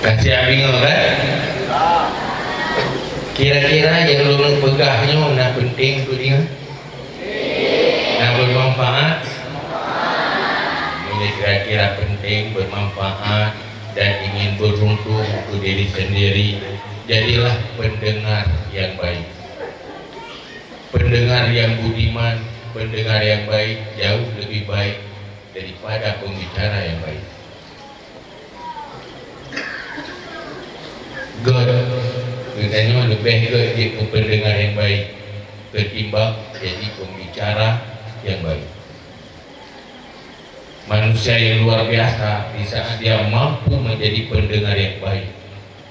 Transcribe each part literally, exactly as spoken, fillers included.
Ka siap bingung, kan? Kira-kira nyang lôn peugah nyoe na penting keu deungoe? Na bermanfaat? Ini kira-kira penting, bermanfaat, dan ingin beruntung untuk diri sendiri, jadilah pendengar yang baik. Pendengar yang budiman, pendengar yang baik jauh lebih baik daripada pembicara yang baik. Göt, geutanyoe leubeh göt jeuet keu pendengar nyang baik ketimbang jadi pembicara nyang baik. Manusia yang luar biasa di saat dia mampu menjadi pendengar yang baik,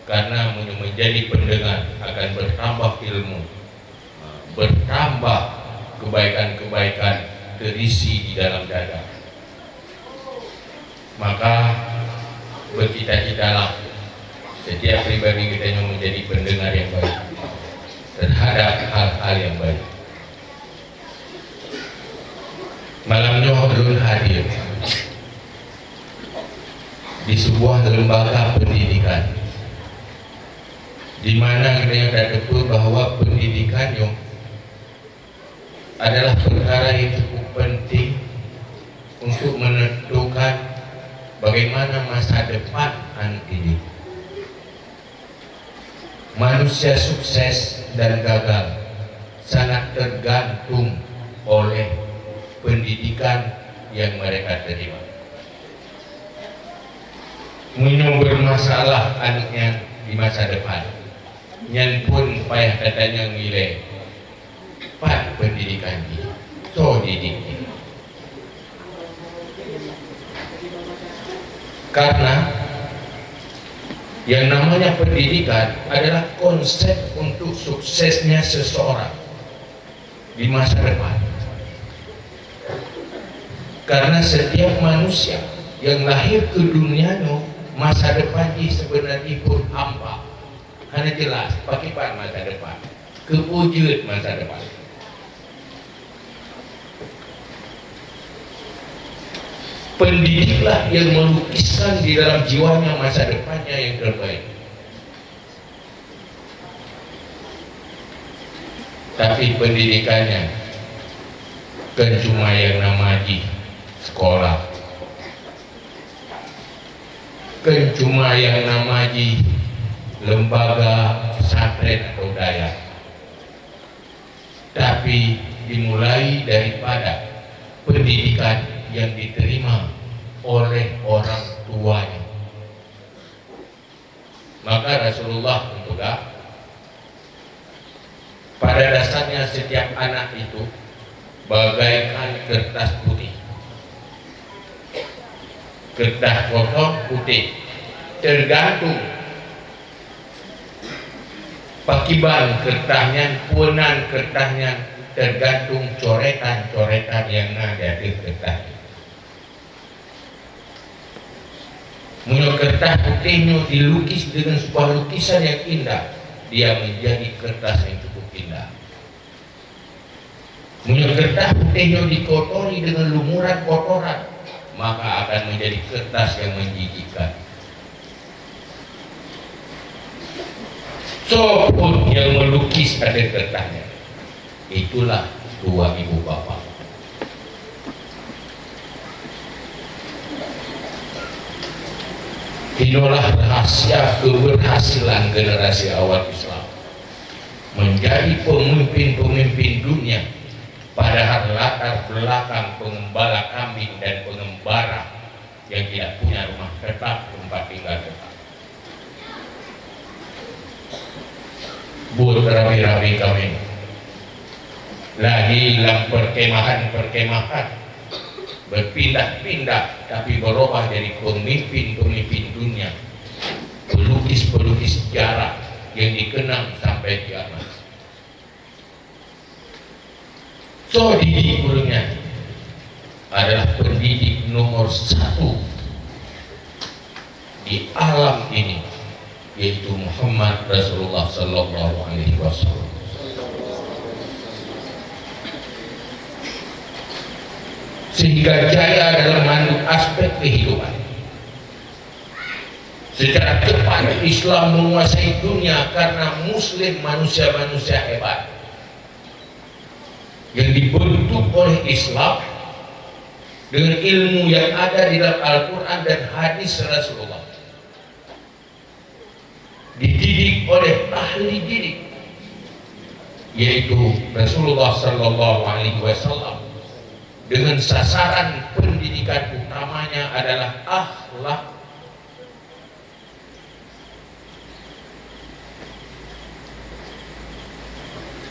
karena meunyoe menjadi pendengar akan bertambah ilmu, bertambah kebaikan-kebaikan terisi di dalam dada. Maka, bercita-citalah setiap pribadi kita yang menjadi pendengar yang baik terhadap hal-hal yang baik. Malam nyoe ulôn hadir di sebuah lembaga pendidikan, di mana geutanyoe tateupeue bahwa pendidikan nyoe adalah perkara yang cukup penting untuk menentukan bagaimana masa depan aneuk didik. Manusia sukses dan gagal sangat tergantung oleh pendidikan yang mereka terima. Meunyoe bermasalah aneuk nyan di masa depan, nyan pun payah tatanyong ilée, pat pendidikan jih, soe didik jih. Karena yang namanya pendidikan adalah konsep untuk suksesnya seseorang di masa depan. Karena setiap manusia yang lahir ke dunia nyoe, masa depan jih sebenarnya pun hampa. Hana jelas pakiban masa depan, keupeue jeuet masa depan. Pendidiklah yang melukiskan di dalam jiwanya masa depannya yang terbaik. Tapi pendidikannya kan cuma yang nama jih sekolah, kan cuma yang nama jih lembaga pesantren atau dayah. Tapi dimulai daripada pendidikan yang diterima oleh orang tuanya. Maka Rasulullah mempeugah, pada dasarnya setiap anak itu bagaikan kertas putih. Kertas kosong putih, tergantung pakiban kertas nyan, punan kertas nyan, tergantung coretan-coretan yang na di ateueh kertas nyan. Meunyoe kertas putih nyoe dilukis dengan sebuah lukisan yang indah, dia menjadi kertas yang cukup indah. Meunyoe kertas putih nyoe dikotori dengan lumuran kotoran, maka akan menjadi kertas yang menjijikkan. Soe pun yang melukis pada kertas nyan, itulah dua ibu bapa. Inilah rahasia keberhasilan generasi awal Islam, menjadi pemimpin-pemimpin dunia, padahal latar belakang pengembala kambing dan pengembara yang tidak punya rumah tetap, tempat tinggal tetap. Buet rabi-rabi kamoe lahé lam perkemahan-perkemahan, berpindah-pindah, tapi berubah jadi pemimpin-pemimpin dunia, pelukis-pelukis sejarah yang dikenang sampai kiamat. Soe didik ureueng nyan adalah pendidik nomor satu di alam ini, yaitu Muhammad Rasulullah sallallahu alaihi wasallam. Sehingga jaya dalam mandum aspek kehidupan. Secara cepat Islam menguasai dunia karena Muslim manusia-manusia hebat yang dibentuk oleh Islam dengan ilmu yang ada di dalam Al-Quran dan hadis Rasulullah. Dididik oleh ahli didik, yaitu Rasulullah sallallahu alaihi wasallam, dengan sasaran pendidikan utamanya adalah akhlak.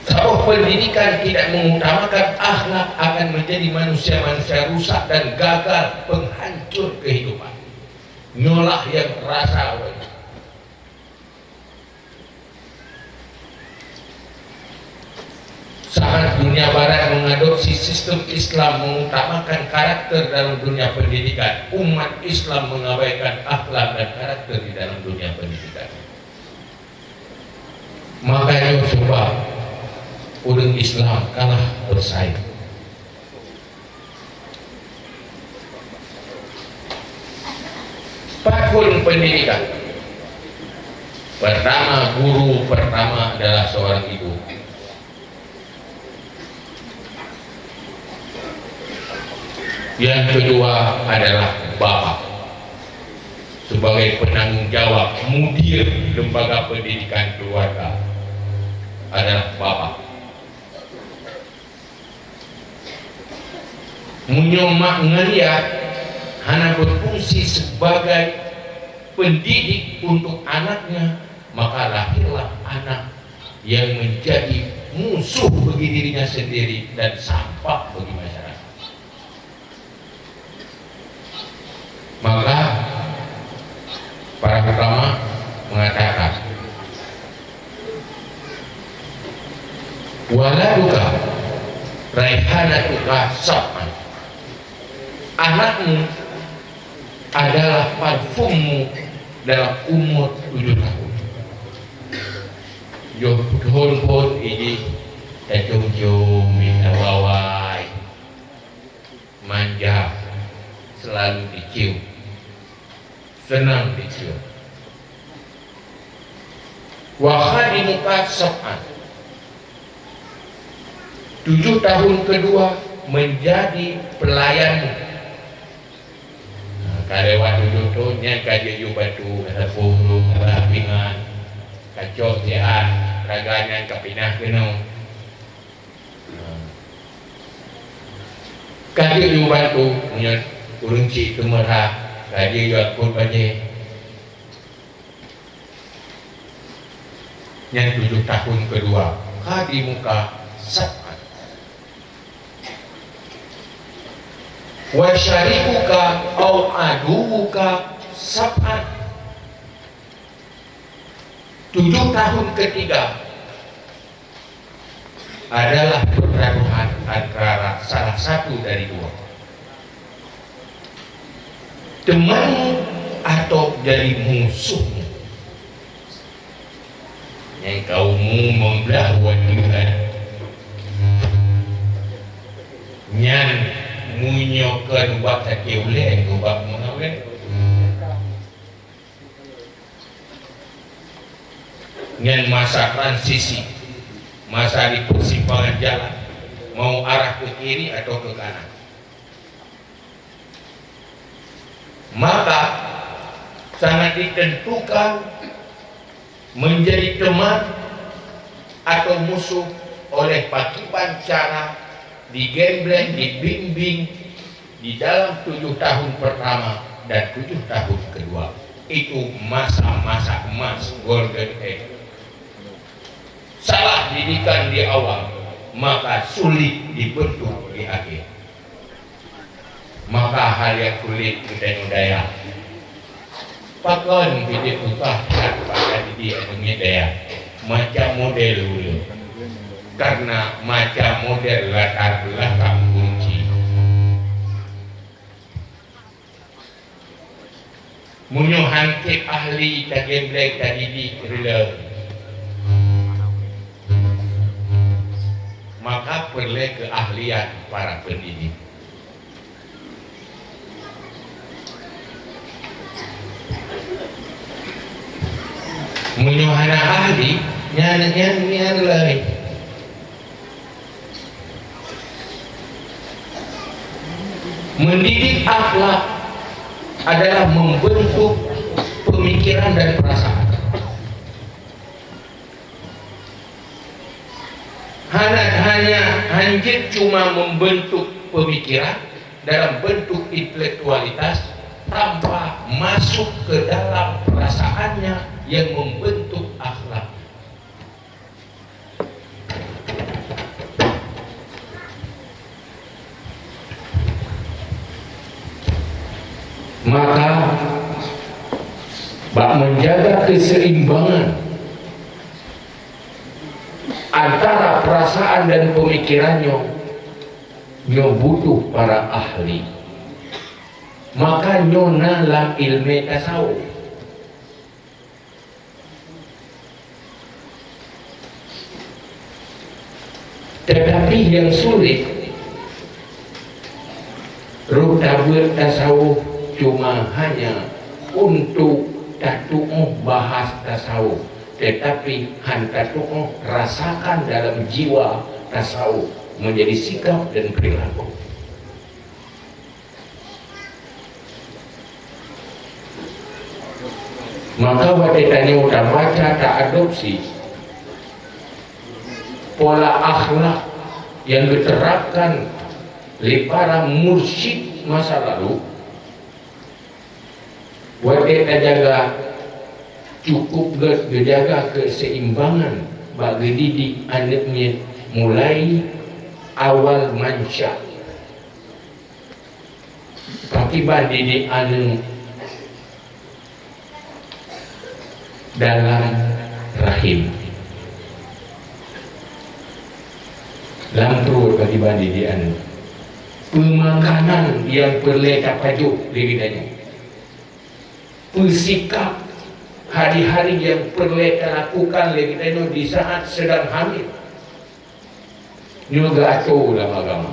Kalau pendidikan tidak mengutamakan akhlak, akan menjadi manusia-manusia rusak dan gagal, penghancur kehidupan. Nyolah yang rasa awai. Saat dunia barat mengadopsi sistem Islam mengutamakan karakter dalam dunia pendidikan, umat Islam mengabaikan akhlak dan karakter di dalam dunia pendidikan. Makanya sebab ureuëng Islam kalah bersaing. Pat phon pendidikan? Pertama, guru pertama adalah seorang ibu. Yang kedua adalah bapak. Sebagai penanggung jawab mudir lembaga pendidikan keluarga adalah bapak. Meunyoe mak ngon yah hana berfungsi sebagai pendidik untuk anaknya, maka lahirlah anak yang menjadi musuh bagi dirinya sendiri dan sampah bagi masyarakat. Maka para ulama mengatakan, "Waladuka raihanatuka sab'an." Anakmu adalah parfummu dalam umur tujuh tahun. Yoh phon-phon idéh tacom-com, mita wawai. Manja, selalu dicium, senang dicium. Wa khadimuka sab'an. Tujuh tahun kedua menjadi pelayanmu. Nah, ka lewat tujuh tahun, nyan ka jiyue bantu, ka sapeue, ka pingan, ka cok siat, raga nyan ka pinah keunoe. Ka jeuet yue bantu, meunyoe ureueng chik teumeurah, ka jeuet yue akot bajée. Nyan tujoh tahun keudua, khadimuka sab'an. Wa syaribuka au aduwuka sab'an. Tujoh tahun ketiga, adalah pertaruhan antara salah satu dari dua. Temanmu atau jadi musuhmu. Nyang kaummu memblah wan Tuhan. Nyan meunyoe keu ubak sakét ulée, ubak meunawen. Nyan masa transisi, masa di persimpangan jalan, mau arah ke kiri atau ke kanan. Maka, sangat ditentukan menjadi teman atau musuh oleh pakiban cara digembleng, dibimbing di dalam tujuh tahun pertama dan tujuh tahun kedua. Itu masa-masa emas, golden age. Salah didikan di awal, maka sulit dibentuk di akhir. Maka hal nyang sulit geutanyoe dayah. Pakon bijéh susah that bak didik aneuk miet dayah? Macam model ulôn. Karena macam model latar belakang kunci. Meunyoe han sép ahli tagembleng tadidik rileueng, maka peureulée keuahlian para pendidik. Meunyoe hana ahli, nyan, nyan, nyan lé. Mendidik akhlak adalah membentuk pemikiran dan perasaan. Hana, hanya, hanjeuet cuma membentuk pemikiran dalam bentuk intelektualitas tanpa masuk ke dalam perasaannya yang membentuk akhlak. Maka, bak menjaga keseimbangan antara perasaan dan pemikiran nyoe, nyoe butuh para ahli. Maka nyoe na lam ilmu tasawuf. Tetapi yang sulit, rôh tabeuet tasawuf cuma hanya untuk tatuoh bahas tasawuf, tetapi han tatuoh rasakan dalam jiwa tasawuf menjadi sikap dan perilaku. Maka watée tanyoe tabaca, taadopsi pola akhlak nyang geuterapkan lé para mursyid masa lalu, watée tajaga, cukup gét geujaga keuseimbangan bak geudidik aneuëk miet mulai awal mansyah. Pakriban didik aneuëk dalam rahim, lam pruet, pakriban didik aneuëk. Peumakanan nyang peureulée tapajoh lé geutanyoe. Peusikap hari-hari nyang peureulée talakukan lé geutanyoe di saat seudang hamil. Nyoe geuatur lam agama,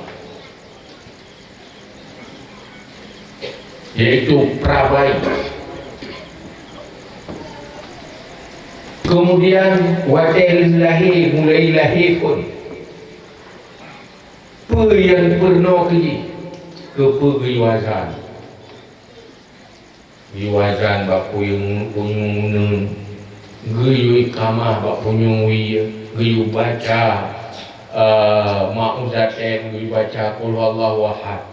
yaitu prabayi. Keumudian, watée lheueh lahé, mulai lahé phon, peue nyang peurunoe keu jih, keupeue geuyue azan. Geuyue azan bak punyueng, punyueng uneuen, geuyue ikamah bak punyueng wie, geuyue baca, eh, ma'uzatain, geuyue baca qul huwallahu ahad.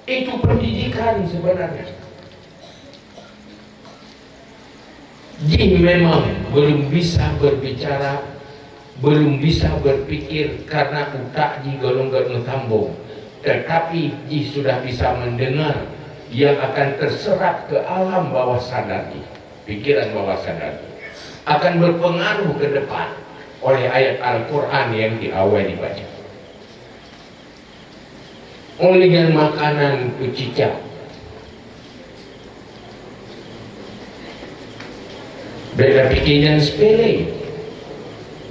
Itu pendidikan sebenarnya. Jih memang belum bisa berbicara, belum bisa berpikir karena utak jih gohlom gét meusambong, tetapi jih sudah bisa mendengar yang akan terserap ke alam bawah sadar jih, pikiran bawah sadar jih, akan berpengaruh ke depan oleh ayat Al-Quran yang di awai dibaca. Óh lheueh nyan makanan peucicak. Bék tapike nyan sepele.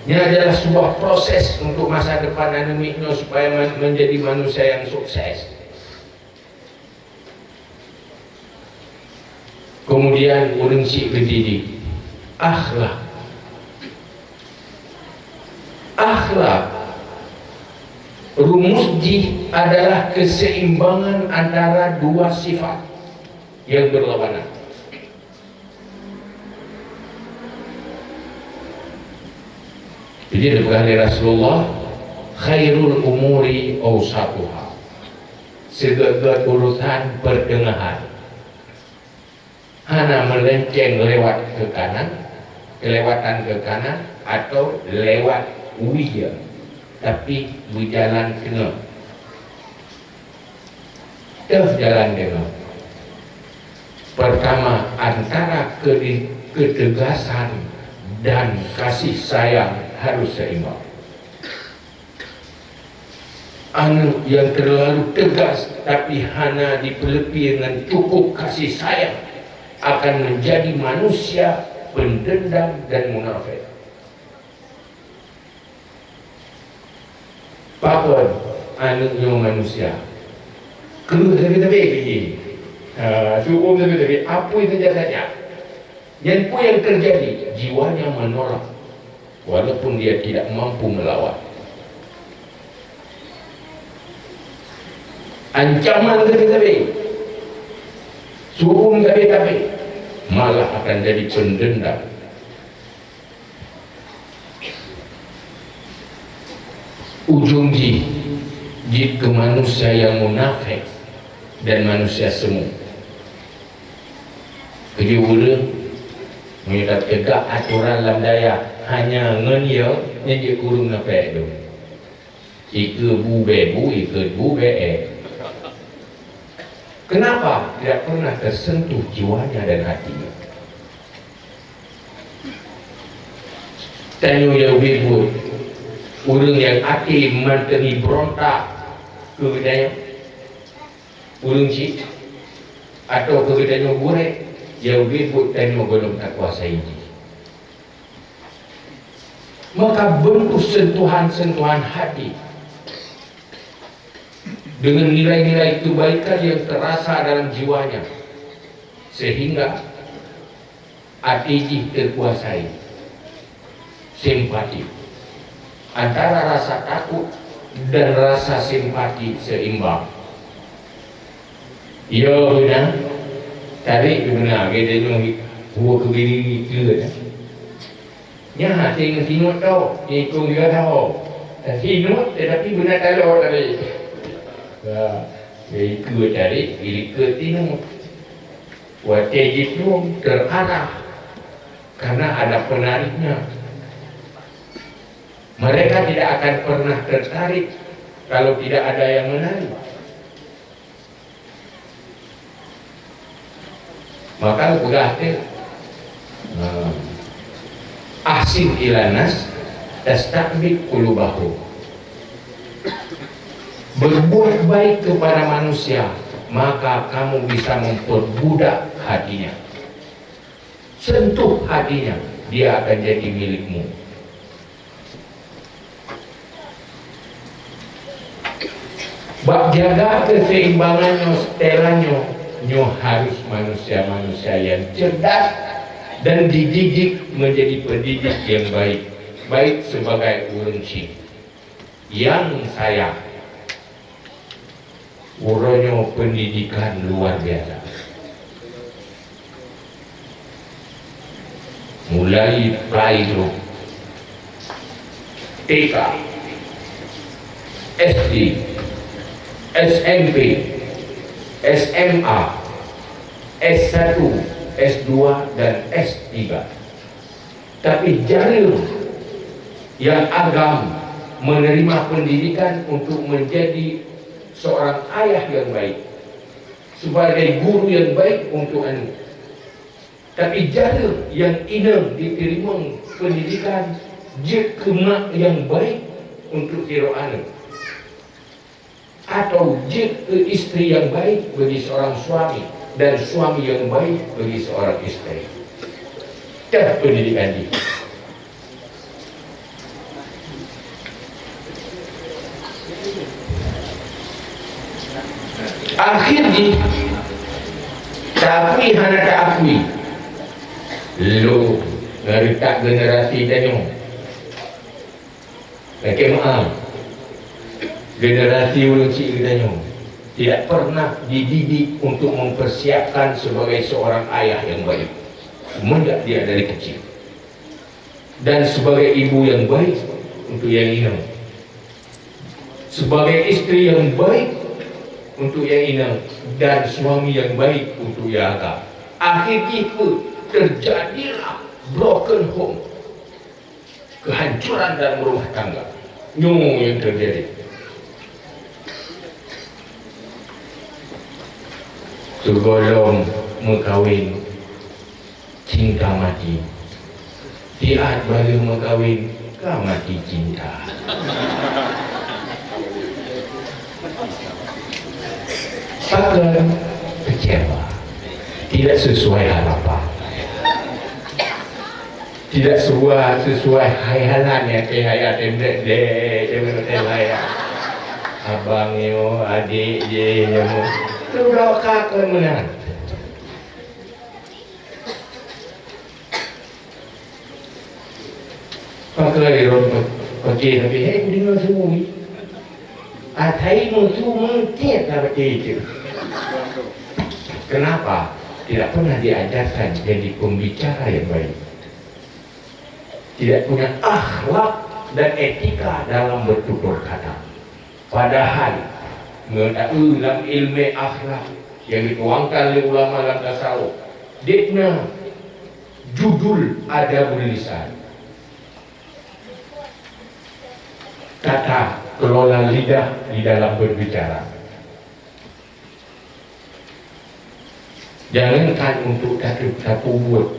Nyan adalah sebuah proses untuk masa depan aneuëk miet nyoe supaya man-, menjadi manusia yang sukses. Kemudian ureuëng syiek geudidik, akhlak. Akhlak, rumus jih adalah keseimbangan antara dua sifat yang berlawanan. Jadi, dipeugah lé Rasulullah, "Khairul umuri awsatuha." Seugét-gét urusan pertengahan. Hana meulenceng lewat keu kanan, keulewatan keu kanan, atau lewat wie, tapi beujalan teungoh. Teuh jalan deungoe. Pertama, antara keu-, keutegasan dan kasih sayang harus seimbang. Aneuëk nyang terlalu tegas tapi hana dipeuleupi ngon cukup kasih sayang akan menjadi manusia pendendam dan munafik. Pakon aneuëk nyoe manusia? Kreueh sabe-sabe jih. Ha, seuuem sabe-sabe, apui saja-saja. Nyan peue nyang teujadi? Jiwanya menolak, walaupun dia tidak mampu melawan. Ancaman sabe-sabe, su'um sabe-sabe, malah akan jadi pendendam. Ujong jih, jeuet keu manusia nyang munafék dan manusia semu. Keujeuet ureuëng, meunyoe tapeugah atoran lam dayah hanya ngon yo, nyan jeuet keu ureuëng munafék tu. Ikeue bu bée bu, ikeue bu bée ék. Kenapa tidak pernah tersentuh jiwanya dan hatinya? Tanyoe nyang ubit buet, ureuëng nyang até mantong berontak keu geutanyoe, ureuëng chik, atau keu geutanyoe gurée, nyang ubit buet tanyoe gohlom takuasai jih. Maka butuh sentuhan-sentuhan hati dengan nilai-nilai kebaikan yang terasa dalam jiwanya, sehingga até jih teukuasai. Simpati. Antara rasa takut dan rasa simpati seimbang. Yo beuna, tarék beuna, geutanyoe hue keu bini ngieng. Nyan hase ngon sinut tho, ikong juga tho. Sinut tetapi beuna talo tadi. Ha, ikut tadi, ikut sinut. Watée jiteueng terarah karena ada penariknya. Mereka tidak akan pernah tertarik kalau tidak ada yang menarik. Maka peugah teuh, nah, "Ahsin ilan nas tasta'bid qulubahum." Berbuat baik kepada manusia, maka kamu bisa memperbudak hatinya. Sentuh hatinya, dia akan jadi milikmu. Bak jaga keseimbangan nyoe, setelan nyoe, nyoe harus manusia-manusia yang cerdas dan dididik menjadi pendidik yang baik, baik sebagai ureuëng chik. Nyang sayang, uroe nyoe pendidikan luar biasa. Mulai playgroup, T K, S D, S M P, S M A, S satu, S dua, dan S tiga. Tapi jareueng nyang agam menerima pendidikan untuk menjadi seorang ayah yang baik, sebagai guru yang baik untuk aneuk. Tapi jareueng nyang inong jiteurimong pendidikan jeuet keu mak nyang baik untuk sidroe aneuk. Atau jeuet keu istri nyang baik bagi seorang suami dan suami nyang baik bagi seorang istri. Teuh pendidikan jih. Akhir jih, tapi hana taakui. Lôn ngon reutak generasi tanyoe. Lakée meu'ah, generasi ureuëng chik geutanyoe tidak pernah dididik untuk mempersiapkan sebagai seorang ayah yang baik semenjak dia dari kecil, dan sebagai ibu yang baik untuk nyang inong, sebagai istri yang baik untuk nyang inong, dan suami yang baik untuk nyang agam. Akhir jih pun terjadilah broken home. Kehancuran dalam rumah tangga. Nyoe nyang teujadi. Sigohlom meukawen, cinta mati. Siat baru meukawen, ka mati cinta. Pakon? Kecewa. Tidak sesuai harapan. Tidak sesuai, sesuai khayalan, ya, khayalan dek-dek, jangan hotel lain. Abang nyoe, adik jih nyoe. Sudah ka kon meunan. Pakri lôn pe-, peucé tapi, "Hei, kudeungoe su." Asai meusu meutiet ka peucé itu. Kenapa? Tidak pernah diajarkan jadi pembicara yang baik. Tidak punya akhlak dan etika dalam bertutur kata. Padahai, meunyoe lam ilmu akhlak yang dituangkan oleh ulama lam tasawuf, dikna judul adabul lisan. Tata kelola lidah di dalam berbicara. Jangankan untuk tatu-, tapeubuet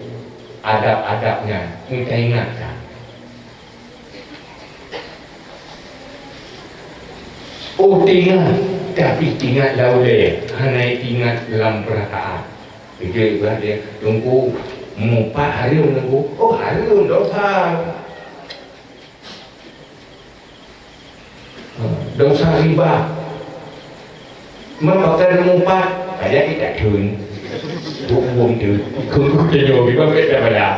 adab-adab nyan, meuingatkan. Oh, teuingat, tapi teuingat lam ulèe, hana teuingat lam peurasaan. Keujeut bak dia, "Teungku, mupat hareuem, Teungku." "Oh, hareuem, dosa." Dosa riba. Meupakat mupat, payah kita thun. Buk-buk tu, kungku teunyoe, riba beda pada.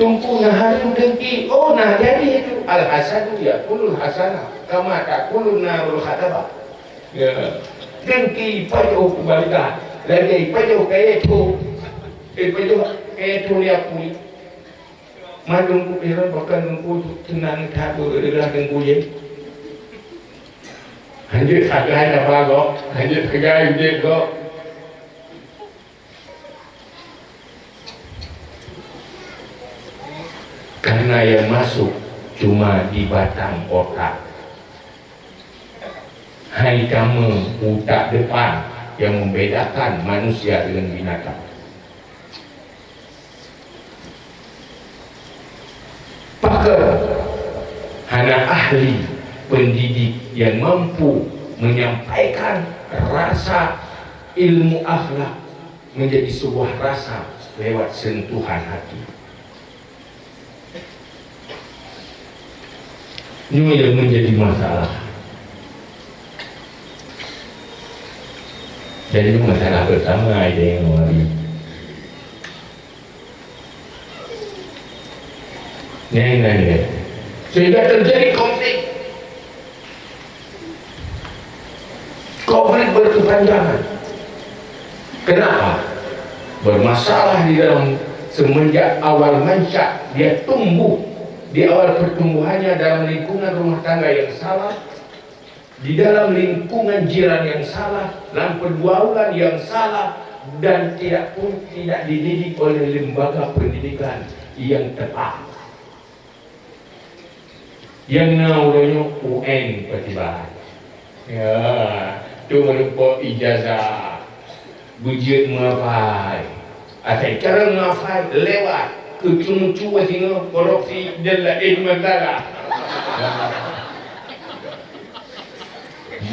Teungku na hareuem dengki. Oh, na jadi itu. Al-hasadu ya'kulul hasanah, kama ta'kulun narul hatabah. Ya. Dengki pajoh keubalikkan. Lagèe pajoh kayèe tho. Eh, pajoh kayèe tho lé apui. Mandum kupikiran bahkan Teungku tu tenang that beureulah Teungku ye. Hanjeuet sagai haba gob, hanjeuet sagai udép gob. Karena yang masuk cuma di batang otak. Hai kamoe utak depan yang membedakan manusia dengan binatang. Pakar, hana ahli pendidik yang mampu menyampaikan rasa ilmu akhlak menjadi sebuah rasa lewat sentuhan hati. Nyoe yang menjadi masalah. Dan nyoe masalah bersama, aja yang mari. Nyan, nyan, nyan. Sehingga terjadi konflik. Konflik berkepanjangan. Kenapa? Bermasalah di dalam semenjak awal mansyak dia tumbuh, di awal pertumbuhannya dalam lingkungan rumah tangga yang salah, di dalam lingkungan jiran yang salah, dalam pergaulan yang salah, dan tidak pun tidak dididik oleh lembaga pendidikan yang tepat. Nyang na uroe nyoe U N peutiba. Ya, tu meureumpok ijazah. Beujeuet meuhafai. Asai cara meuhafai lewat keucue-cue singoh korupsi dan laén masalah.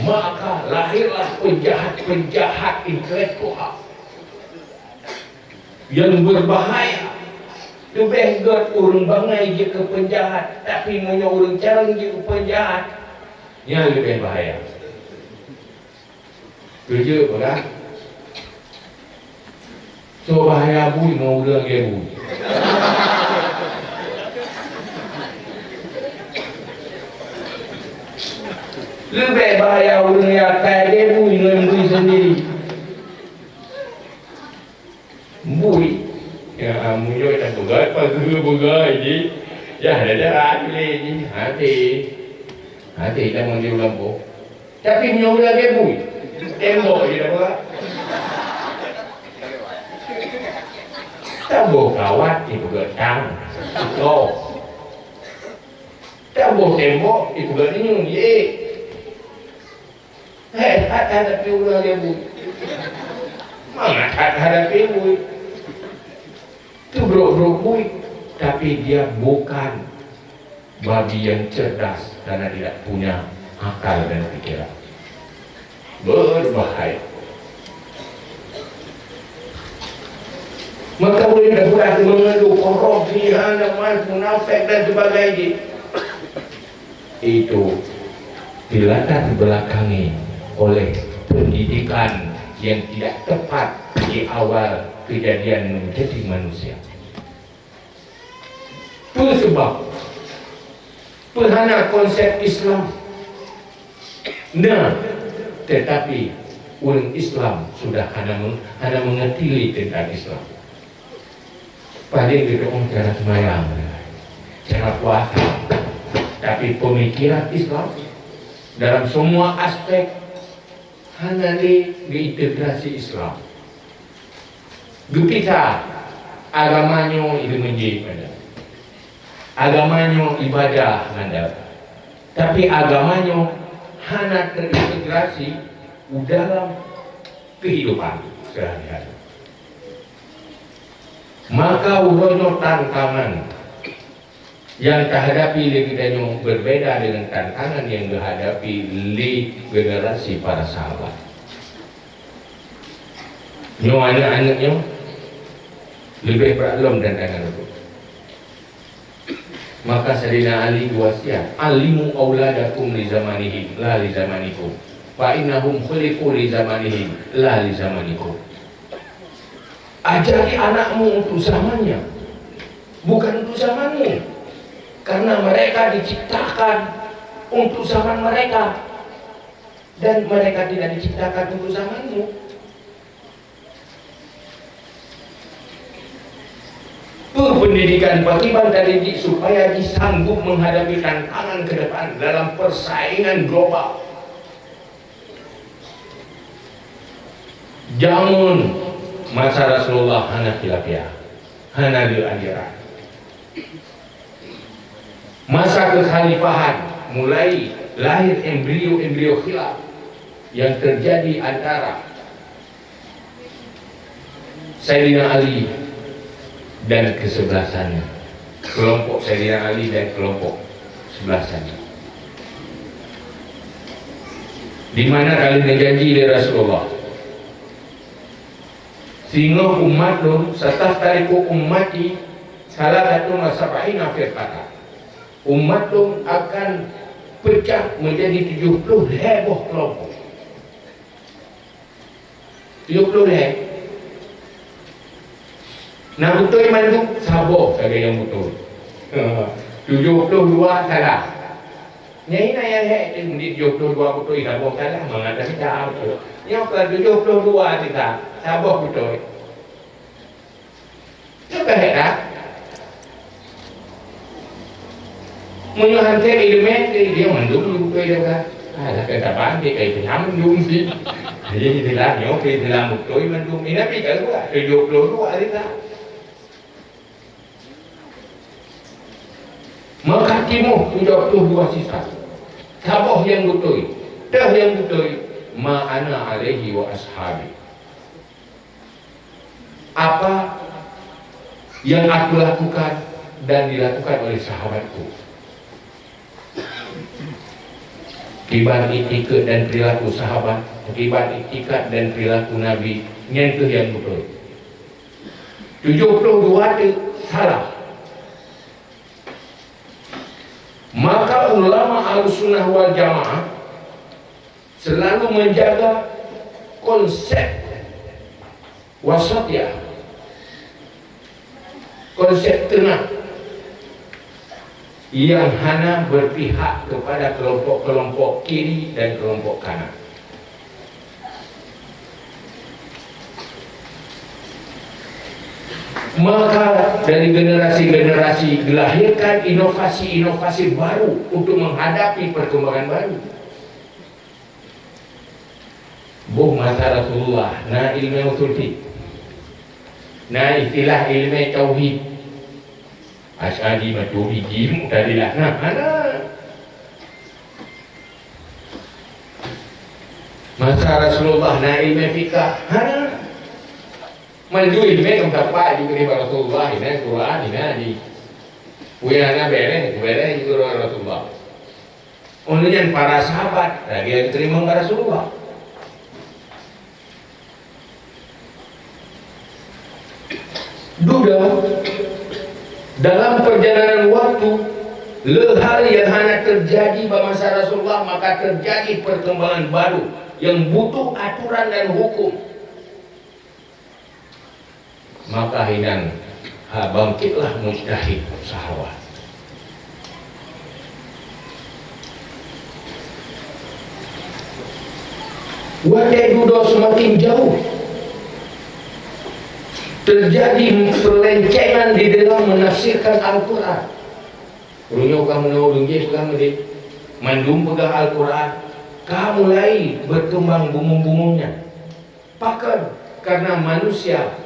Maka lahirlah penjahat-penjahat intelektual. Nyang beubahaya. Leubeh gèt ureueng bangai jeuet keu peunjahat, tapi meunyoe ureueng carông jeuet keu peunjahat, nyan leubeh bahaya. Keujeuet peugah, soe bahaya bui ngon ureueng lagèe bui. Leubeh bahaya ureueng nyang akai lagèe bui ngon bui sendiri. Bui. Ya, meunyoe dak peugah, peugah, peugah jih. Ya, ada cara lé jih. Hati. Hati dak meunyoe lampu. Tapi meunyoe lagèe bui, tembok jih dak peugah. Taboh kawat jih peugah tang. Ko. Taboh tembok jih peugah nyoe, ye. Hei, that hadapi ureueng lagèe bui. Mangat that hadapi bui. Itu brok-brok bui, tapi dia bukan babi yang cerdas karena tidak punya akal dan pikiran. Berbahaya. Maka boleh dah berat mengeluh korupsi, hana munafik dan sebagainya. Itu dilatar belakangi oleh pendidikan yang tidak tepat di awal kejadian menjadi manusia. Peue seubab? Peue hana konsep Islam? Na, tetapi ureuëng Islam sudah hana meng-, hana mengerti lé tentang Islam. Paling geudoong cara seumayang, cara puasa, tapi pemikiran Islam dalam semua aspek hana lé geuintegrasi Islam. Geupisah, agama nyoe ilmu jih mantong. Agama nyoe ibadah mantong. Tapi agama nyoe hana terintegrasi u dalam kehidupan sehari-hari. Maka uroe nyoe tantangan nyang tahadapi lé geutanyoe berbeda dengan tantangan nyang geuhadapi lé generasi para sahabat. Nyoe aneuëk-aneuëk nyoe leubeh brat lom tantangan ulôn. Maka Saidina Ali wasiat, "Alimu auladakum li zamanihim, la li zamanikum. Fa innahum khuliqu li zamanihim, la li zamanikum." Ajari anakmu untuk zamannya, bukan untuk zamanmu. Karena mereka diciptakan untuk zaman mereka, dan mereka tidak diciptakan untuk zamanmu. Peue pendidikan, pakriban tadidik supaya jisanggup menghadapi tantangan ke depan dalam persaingan global? Jameun masa Rasulullah hana khilafiyah, hana lé aliran. Masa kekhalifahan mulai lahir embrio-embrio khilaf yang terjadi antara Saidina Ali dan kesebelasannya, kelompok Saidina Ali dan kelompok sebelasannya. Di mana kali janji dari Rasulullah, "Singoh umat lôn, sataftariqu ummati salasatun wa sab'ina firqatan." Umat lôn akan pecah menjadi tujuh puluh lhée boh kelompok. Tujoh ploh lhée. Na beutôi mandum, saboh sagai nyang beutôi. Tujoh ploh dua salah. Nyang hina nyang hék teuh, meunyoe tujoh ploh dua beutôi, saboh salah, mangat dah kita beutôi. Nyoe ka tujoh ploh dua kita, saboh beutôi. Nyoe ka hék that. Meunyoe han tem ileumèe, dia mandum beutôi dah. Ah, dah kata bang, dia kai Islam mandum sih. Jadi, istilah nyoe ke Islam beutôi mandum. Ini Nabi ka buat. Tujoh ploh dua hari dah. Maka timoh tujoh ploh dua sisat. Saboh nyang beutôi. Toh nyang beutôi, ma ana alaihi wa ashabi. Apa yang aku lakukan dan dilakukan oleh sahabatku. Kiban iktikad dan perilaku sahabat, kiban iktikad dan perilaku Nabi, nyan kheueh nyang beutôi. Tujoh ploh dua teuk salah. Maka ulama Ahlussunnah wal Jamaah selalu menjaga konsep wasatiyah, konsep tengah yang hana berpihak kepada kelompok-kelompok kiri dan kelompok kanan. Maka dari generasi-generasi dilahirkan inovasi-inovasi baru untuk menghadapi perkembangan baru. Boh masa Rasulullah na ilmu usul fiqh, na istilah ilmu tauhid, Asy'ari, Maturidi, Mu'tazilah. Nah, hana. Masa Rasulullah na ilmu fikah, hana. Mandum ilmu nyang dapat juga dari Rasulullah, ini Quran, ini hadis. Weh, hana bereh, bereh juga dari Rasulullah. Ulôn nyan para sahabat lagèe teurimong bak Rasulullah. Dudoe, dalam perjalanan waktu, le hal nyang hana teujadi bak masa Rasulullah, maka teujadi perkembangan baru nyang butuh aturan dan hukum. Maka hinan, ha, bangkitlah mujtahid sahabat. Watée dudoe seumaken jauh, teujadi peulencengan di dalam meunafsirkan Al-Qur'an. Uroe nyoe ka meunoe ureuëng jih peugah meudeh, mandum peugah Al-Qur'an ka mulai beukeumbang bungöng-bungöng nyan. Pakon? Kareuna manusia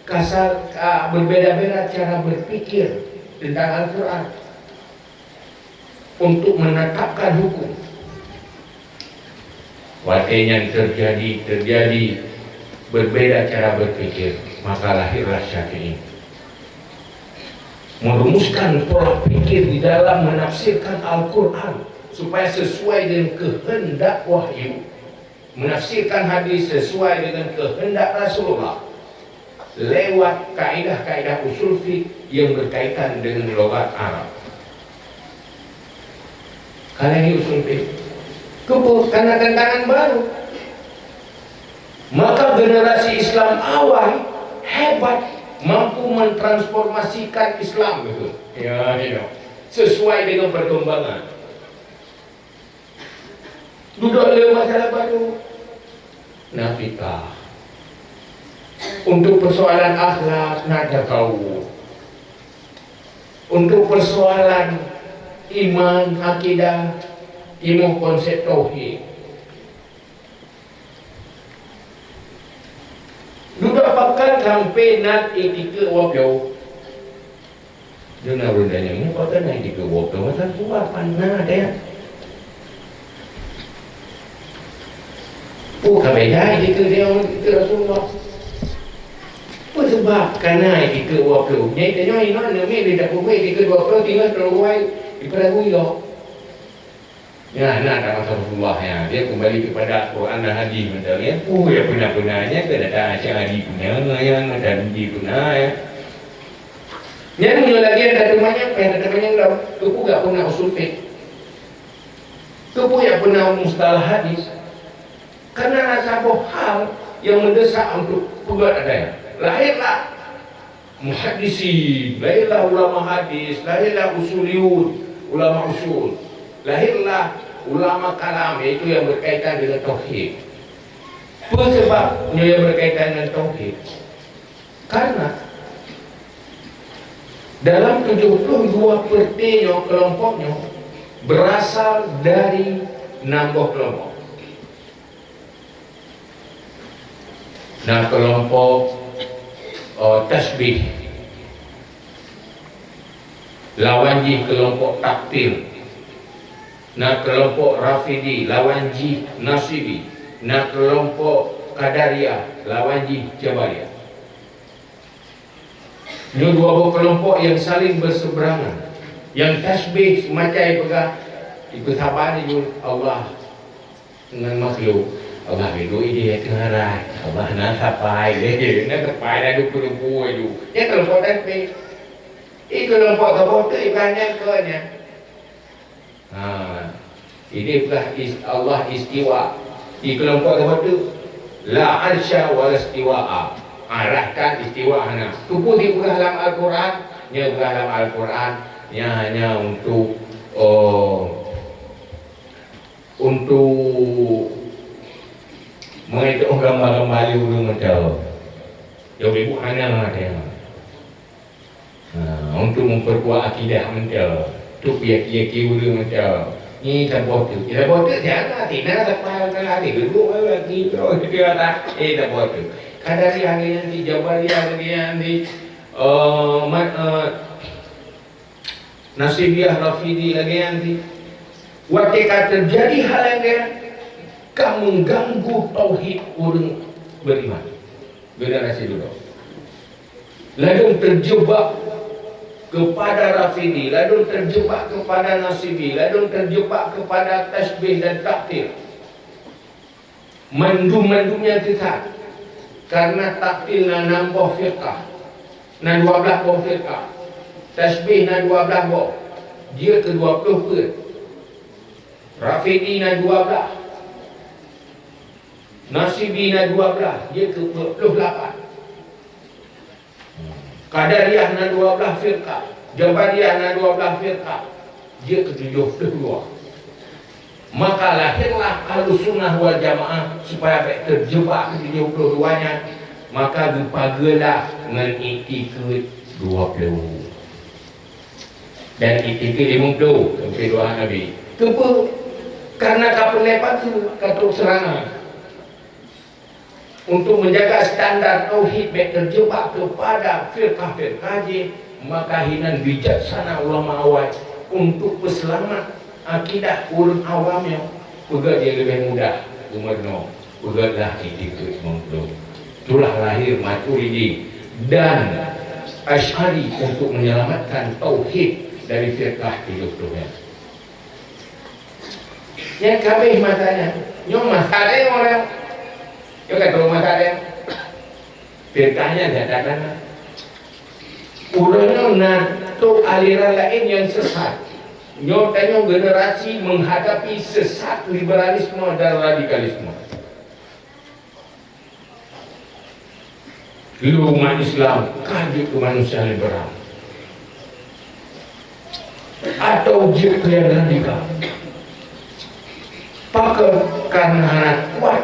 kasar, a, beubeda-beda cara beupikir teuntang Al-Qur'an untuk meunetapkan huköm. Watée nyan teujadi, teujadi beubeda cara beupikir, maka lahirlah Syafi'i. Merumuskan pola pikir di dalam menafsirkan Al-Qur'an supaya sesuai dengan kehendak wahyu, menafsirkan hadis sesuai dengan kehendak Rasulullah lewat kaedah-kaedah usul fiqh yang berkaitan dengan logat Arab. Ka lheueh usul fiqh. Keupeue? Karena tantangan baru. Maka generasi Islam awai hebat, mampu mentransformasikan Islam, betul. Ya, ya. Sesuai dengan perkembangan. Dudoe le masalah baru. Na fiqah. Untuk persoalan akhlak, na tasawuf. Untuk persoalan iman, akidah, timu konsep tauhid. Dudoe pakat sampai na itikeuet wapyo. Duna ureuëng tanyong, "Nyoe pakon na itikeuet wapyo?" Masa tua pan na teuh. Peue ka beda itikeuet nyoe ngon itikeuet Rasulullah? Peue seubab ka na itikeuet wapyo? Nyai tanyong inoe neumi beda peue itikeuet wapyo tinggai teulawai di peurahui lom. Ya, na, na masa Rasulullah, ya. Dia kembali kepada Quran dan hadis macam ni. Oh, ya, pernah-pernah nya ke datang Asy'ari pernah, ya, Maturidi pernah, ya. Nyan nyoe lagi ada teumanyong, eh, ada teumanyong dah. Keupeue gak pernah usul fiqh? Keupeue gak pernah mustalah hadis? Karena rasa boh hal yang mendesak untuk peugah ada. Lahirlah muhaddisin, lahirlah ulama hadis, lahirlah usuliyun, ulama usul, lahirlah ulama kalam, yaitu yang berkaitan dengan tauhid. Peue seubab nyoe yang berkaitan dengan tauhid? Karena dalam tujuh puluh dua perti nyoe, kelompok nyoe berasal dari enam boh kelompok. Na keulompok, eh, tasyibih, lawan jih keulompok taktil. Na keulompok Rafidi, lawan jih Nasibi. Na keulompok Qadariyah, lawan jih Jabariyah. Nyoe dua boh keulompok nyang saléng beuseuberangan. Nyang tasyibih seumacai peugah, ipeusaban laju Allah ngon makhluk. Allah beugöt idéh ateueh arai, Allah na sapai lé, na sapai na dupeue-dupeue laju. Nyan keulompok tasyibih. Ih, keulompok saboh teuk ibarat nyan keu nyan. Ha, ini peugah is-, Allah istiwa. Di kelompok saboh teuk, la arsya wa la istiwa'a. Arah kan istiwa hana. Tupu dipeugah lam Al-Quran, nya peugah lam Al-Quran, nya hanya untuk, oh, untuk mengetahui gambar-gambar ureuëng macam. Yang ibu hana ada. Ha, untuk memperkuat akidah mantong. Tu piye-piye ureuëng mantong. Ni saboh tu. Saboh tu jangan hati. Nah, sapai kan hati. Duduk lagi tu. Dia kata, eh, saboh tu. Kadari hari nanti, Jabari hari nanti. Oh, mat, eh, Nasibiyah Rafidi lagi nanti. Watée ka teujadi hal lagée nyan, ka mengganggu tauhid ureuëng beriman. Generasi dudoe. Ladôm terjebak kepada Rafidi, ladôm terjebak kepada Nasibi, ladôm terjebak kepada tasyibih dan taktil. Mandum-mandum nyan sisat. Karena taktil na nam boh firqah. Na dua blah boh firqah. Tasyibih na dua blah boh. Jeuet keu dua ploh peuet. Rafidi na dua blah. Nasibi na dua blah, jeuet keu peuet ploh lapan. Qadariyah na dua blah firqah, Jabariyah na dua blah firqah, jeuet keu tujoh ploh dua. Maka lahirlah Ahlussunnah wal Jamaah supaya bék teujeubak keu tujoh ploh dua nyan, maka geupageue lah ngon iktikeuet dua ploh. Dan iktikeuet limong ploh, sampai doa Nabi. Keupeue? Karena ka peureulée pageue, ka trok seurangan. Untuk menjaga standar tauhid bék teujeubak keupada firqah-firqah jih, maka hinan bijaksana ulama awai untuk peuseulamat akidah ureuëng awam nyoe, peugah jih leubeh mudah, umur nyoe, peugah lah iktikeuet limong ploh. Itulah lahir Maturidi dan Asy'ari untuk menyelamatkan tauhid dari firqah tujoh ploh nyan. Nyang ka abéh masa nyan, nyoe masa lé orang. Nyoe ka troh masa lé. Firqah nyan that-that na. Uroe nyoe na trok aliran laén nyang sesat. Nyoe tanyoe generasi menghadapi sesat liberalisme dan radikalisme. Lé umat Islam ka jeuet keu manusia liberal, atau jeuet keu nyang radikal? Pakon? Karena hana kuat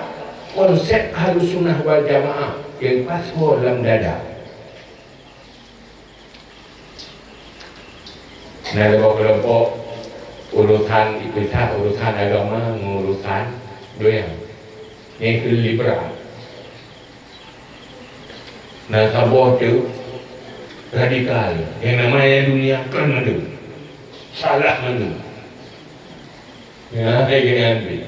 konsep Ahlussunnah wal Jamaah nyang pasoe lam dada. Na saboh keulompok urusan ipisah urusan agama ngon urusan donya. Nyan keuh liberal. Na saboh teuk radikal. Nyang namanya dunia kan mandum. Salah mandum. Ya, hai gini.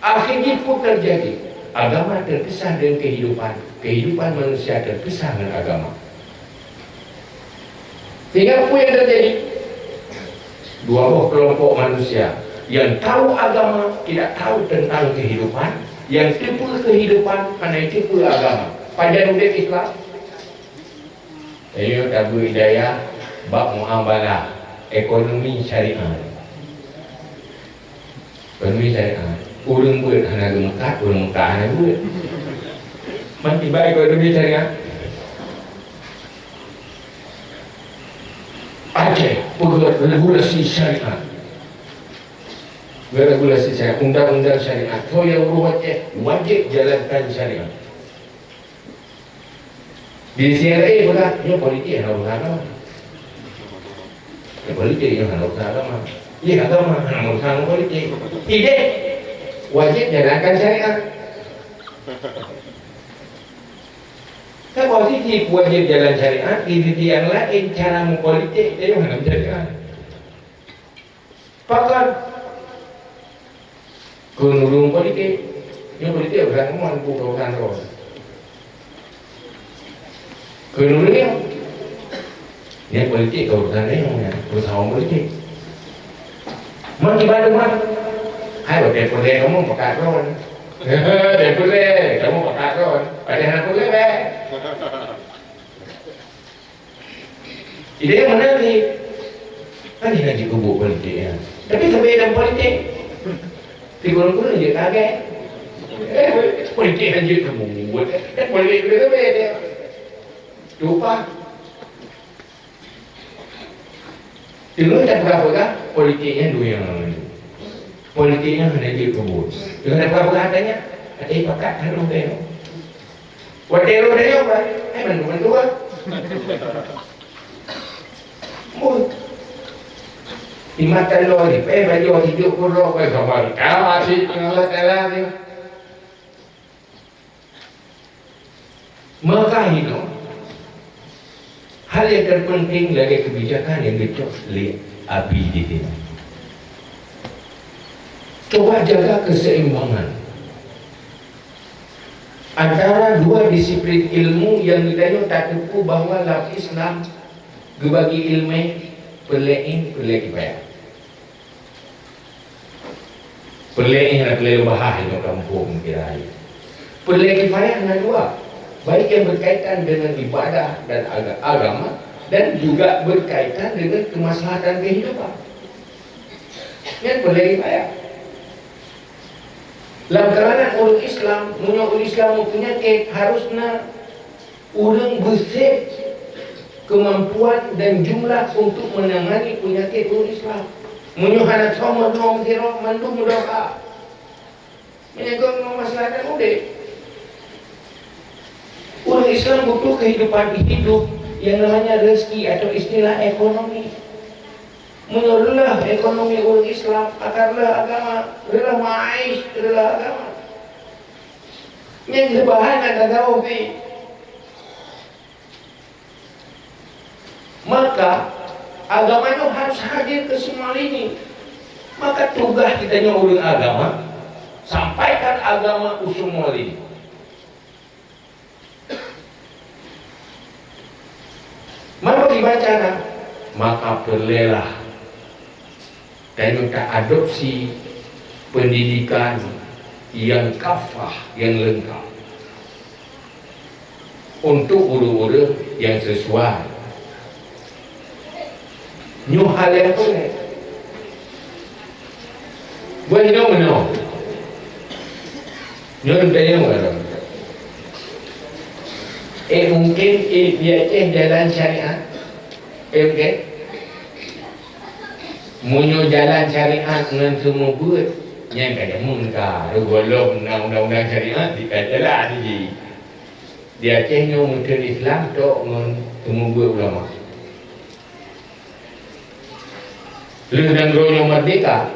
Akhirnya pun terjadi, agama terpisah dengan kehidupan, kehidupan manusia terpisah dengan agama. Sehingga apa yang terjadi? Dua boh kelompok manusia yang tahu agama tidak tahu tentang kehidupan, yang tipu kehidupan hana tipu agama. Pajan udép Islam? Ayo tabui daya bab muamalah ekonomi syariah. Ekonomi syariah. Ureuëng beuet hana geumeukat, ureuëng Mekah hana beuet. Meukiban ekonomi syariah. Aceh peugét regulasi syariat. Regulasi syariat, undang-undang syariat. Soe nyang urus Aceh wajéb jalankan syariat. Di C R A pula, nyoe politik hana urusan agama. Nyoe politik nyoe hana urusan agama. Nyoe agama hana urusan politik. Idéh wajéb jalankan syariat. Kan posisi wajéb jalan syariat, di sisi yang lain cara mengpolitik, dia hana syariat. Pakon? Keu ureuëng politik. Nyoe politik urusan umum, bukan urusan roh. Keu ureuëng nyoe politik keu urusan nyoe, urusan politik. Meukiban teuma, hai watée peureulée kamoe pakat droe. Watée peureulée kamoe pakat droe. Watée hana peureulée beh. Idéh meunan cit. Kan jeuet keu buet politik nyan. Tapi sabe dalam politik. Di gurèe-gurèe jeuet keu agama. Eh, politik nyan jeuet keu buet. Kan politik sabe-sabe dia. Lupa. Teungoh tapeugah-peugah, politik nyan dua nyang laén. Politik nyan hana jeuet keu buet. Teungoh tapeugah-peugah ata nyan, ata pakat harôh teuh. Watèe roh dayong, bah, eh, mandum-mandum, bah. Meuh. Di mata lôn ni, eh, baju hidup pun roh, eh, gambar. Ka asyik Allah Taala ni. Maka hino, hal yang terpenting lagèe kebijakan yang geucok lé Abi di sini. Coba jaga keseimbangan antara dua disiplin ilmu yang geutanyoe tateupeue bahwa lam Islam geubagi ileumèe peureulèe ain, peureulèe kifayah. Peureulèe ain hana peureulèe bahas inoe kampung kira ain. Peureulèe kifayah na dua, baik yang berkaitan dengan ibadah dan aga-, agama dan juga berkaitan dengan kemaslahatan kehidupan. Nyan peureulèe kifayah. Lam kalangan ureueng Islam, meunyoe ureueng Islam meupeunyakét, harus na ureueng beusép kemampuan dan jumlah untuk menangani penyakit ureuëng Islam. Meunyoe hana soe meunoe sidroe mandum meudoa. Meunyoe keu masalah udeb. Ureuëng Islam butuh kehidupan hidup yang namanya rezeki atau istilah ekonomi. Meunyoe reuloh ekonomi ureuëng Islam, akan reuloh agama, reuloh ma'aish, reuloh agama. Nyang seubahan na tasawuf pih. Maka, agama nyoe harus hadir ke semua lini. Maka tugas kita nyoe ureuëng agama, sampaikan agama u semua lini. Maka dibaca dah, maka perlelah dan ta adopsi pendidikan yang kafah, yang lengkap untuk ureuëng-ureuëng yang sesuai. Nyoe hal yang boleh. Buat nyoe meunoe. Nyoe tanya orang. Eh, mungkin, eh, di Aceh jalan syariat. Eh, okey. Meunyoe jalan syariat ngon seumeubeuet, nyan ka jameun ka. Reugohlom na undang-undang syariat, di ka jalan ji. Di Aceh nyoe meuteun Islam tok ngon seumeubeuet ulama. Lheueh nanggroe nyoe merdeka,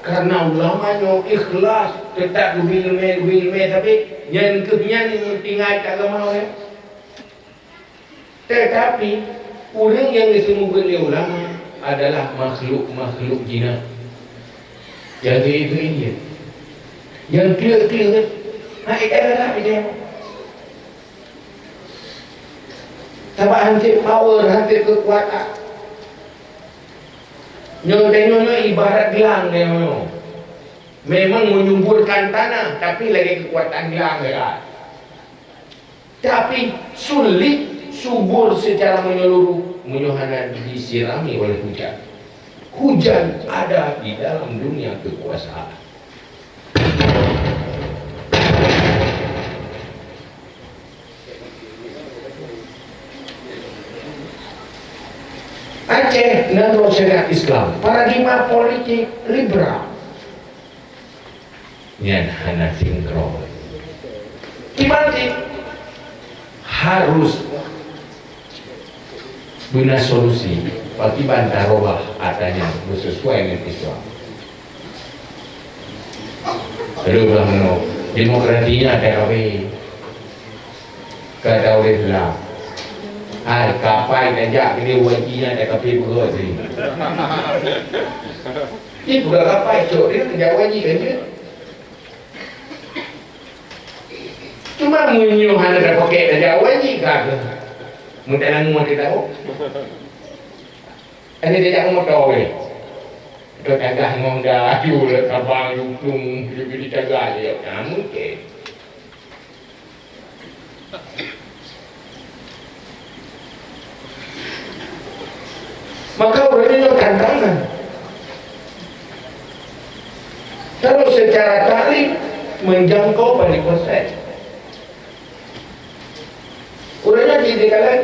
karena ulama nyoe ikhlas, teutap geubi ileumé, geubi ileumé, tapi nyan keuh nyan nyang tinggai agama ureuëng. Tetapi, ureuëng nyang geuseumeubeuet lé ulama adalah makhluk-makhluk jinak. Nyang geuék-geuék jih. Nyang kleuet-kleuet. Hai, eh, eh, eh, eh. Sabab hansip power, hansip keukuatan. Nyoe tanyoe nyoe ibarat glang tanyoe nyoe. Memang menyuburkan tanah, tapi lagée keukuatan glang dekat. Tapi sulit subur secara menyeluruh meunyoe hana disirami oleh hujan. Hujan ada di dalam dunia kekuasaan. Aceh nanggroe syariat Islam, paradigma politik liberal. Nyan hana sinkron. Kiban cit harus beuna solusi, pakriban tarubah atra nyan beusesuai ngon Islam. Lalu beulah meunoe, demokrasi nyan atra kabeh. Ka taudeh beulah. Hai, kapai tajak keudeh, wajih nyan atra kabeh beurot sih. Ih, peugah kapai cok dia keu Jawa jih kan dia. Cuma meunyoe hana tapakèk tajak Jawa jih ka keuh. Meutanang meuti tahu. Ada tajak moto weh. Atau tagah ngon da, aju le kabang, lutung, jadi tagah je. Nah, mungkin. Maka ureuëng nyoe tantangan. Kalau secara taklim menjangkau paling konsep. Ureuëng nyoe jadi kalau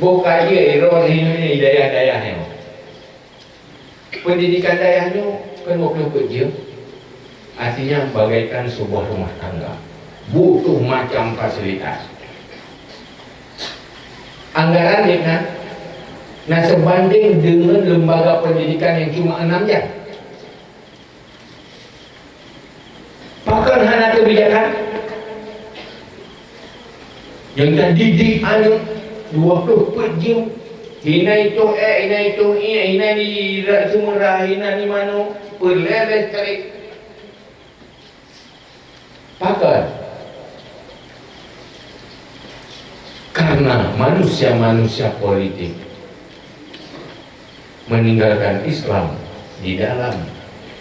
boh kaji iroh di dayah-dayah nyoe. Pendidikan dayah nyoe kan dua puluh empat jam. Artinya bagaikan sebuah rumah tangga. Butuh macam fasilitas. Anggaran dek na, na sebanding dengan lembaga pendidikan yang cuma enam jam. Pakon hana kebijakan? Nyang tadidik aneuk dua puluh empat jam. Hina itôh ék, hina itôh iék, hina ni rak seumura, hina ni manoe, peureulée listrik. Pakon? Karena manusia-manusia politik meninggalkan Islam di dalam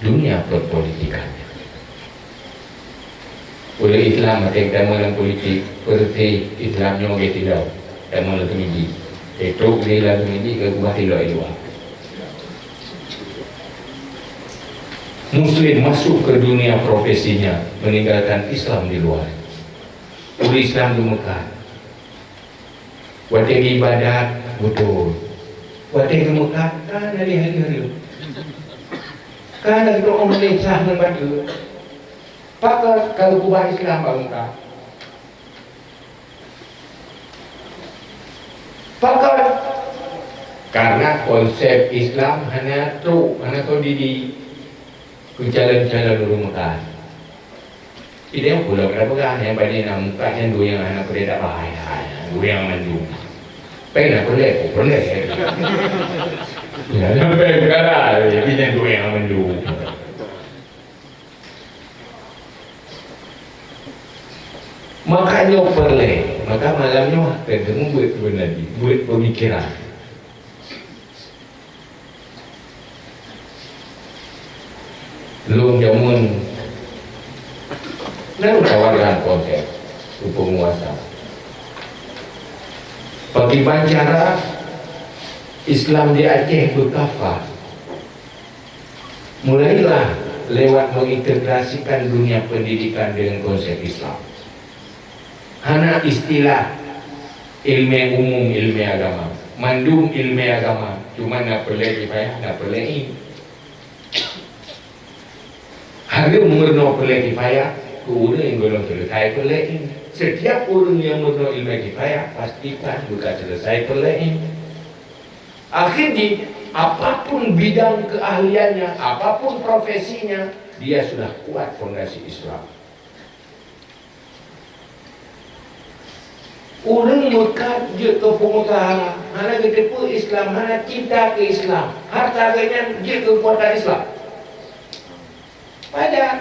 dunia perpolitikannya. Ureuëng Islam até tamong lam politik, peureuté Islam nyoe geutilok tamong lam teumiji. Teutôk lé lam teumiji geukeubah tilok i luwa. Muslim masuk ke dunia profesinya, meninggalkan Islam di luar. Ureuëng Islam di Mekah, watée geuibadat, Beutôi. Watèe geumeukat, ka na lé hari-hari. Ka na geudoa meulesah ngon bateue. Pakon ka geukeubah Islam bak muka? Pakon? Karena konsep Islam hana trok, hana solidi keu calon-calon ureueng meukat. Idéh pulo ka peugah, nyang bani na muka nyan dua nyang hana peuredak bahaya, dua nyang mandum. Peng na peureulèe, oh, peureulèe. Ya, sampai perkara, jadi nyan dua nyang mandum. Maka nyoe peureulèe, maka malam nyoe keuneuk beuet beunadi, beuet peumikiran. Lôn jameun na tawarkan konsep keu peunguasa. Pakriban cara Islam di Aceh beukafah? Mulailah lewat mengintegrasikan dunia pendidikan dengan konsep Islam. Hana istilah ilmu umum, ilmu agama. Mandum ilmu agama, cuma na peureulèe kifayah, na peureulèe ain. Hareuem meurunoe peureulèe kifayah keu ureueng nyang gohlom selesai peureulèe ain. Setiap ureueng nyang meurunoe ilmu kifayah, pastikan buka selesai peureulèe ain. Akhirnya, apapun bidang keahliannya, apapun profesinya, dia sudah kuat fondasi Islam. Ureueng meukat jeuet keu peungusaha, hana geuteupeue Islam, hana cinta keu Islam, harta geuh nyan jeuet keu keukuatan Islam. Padahai,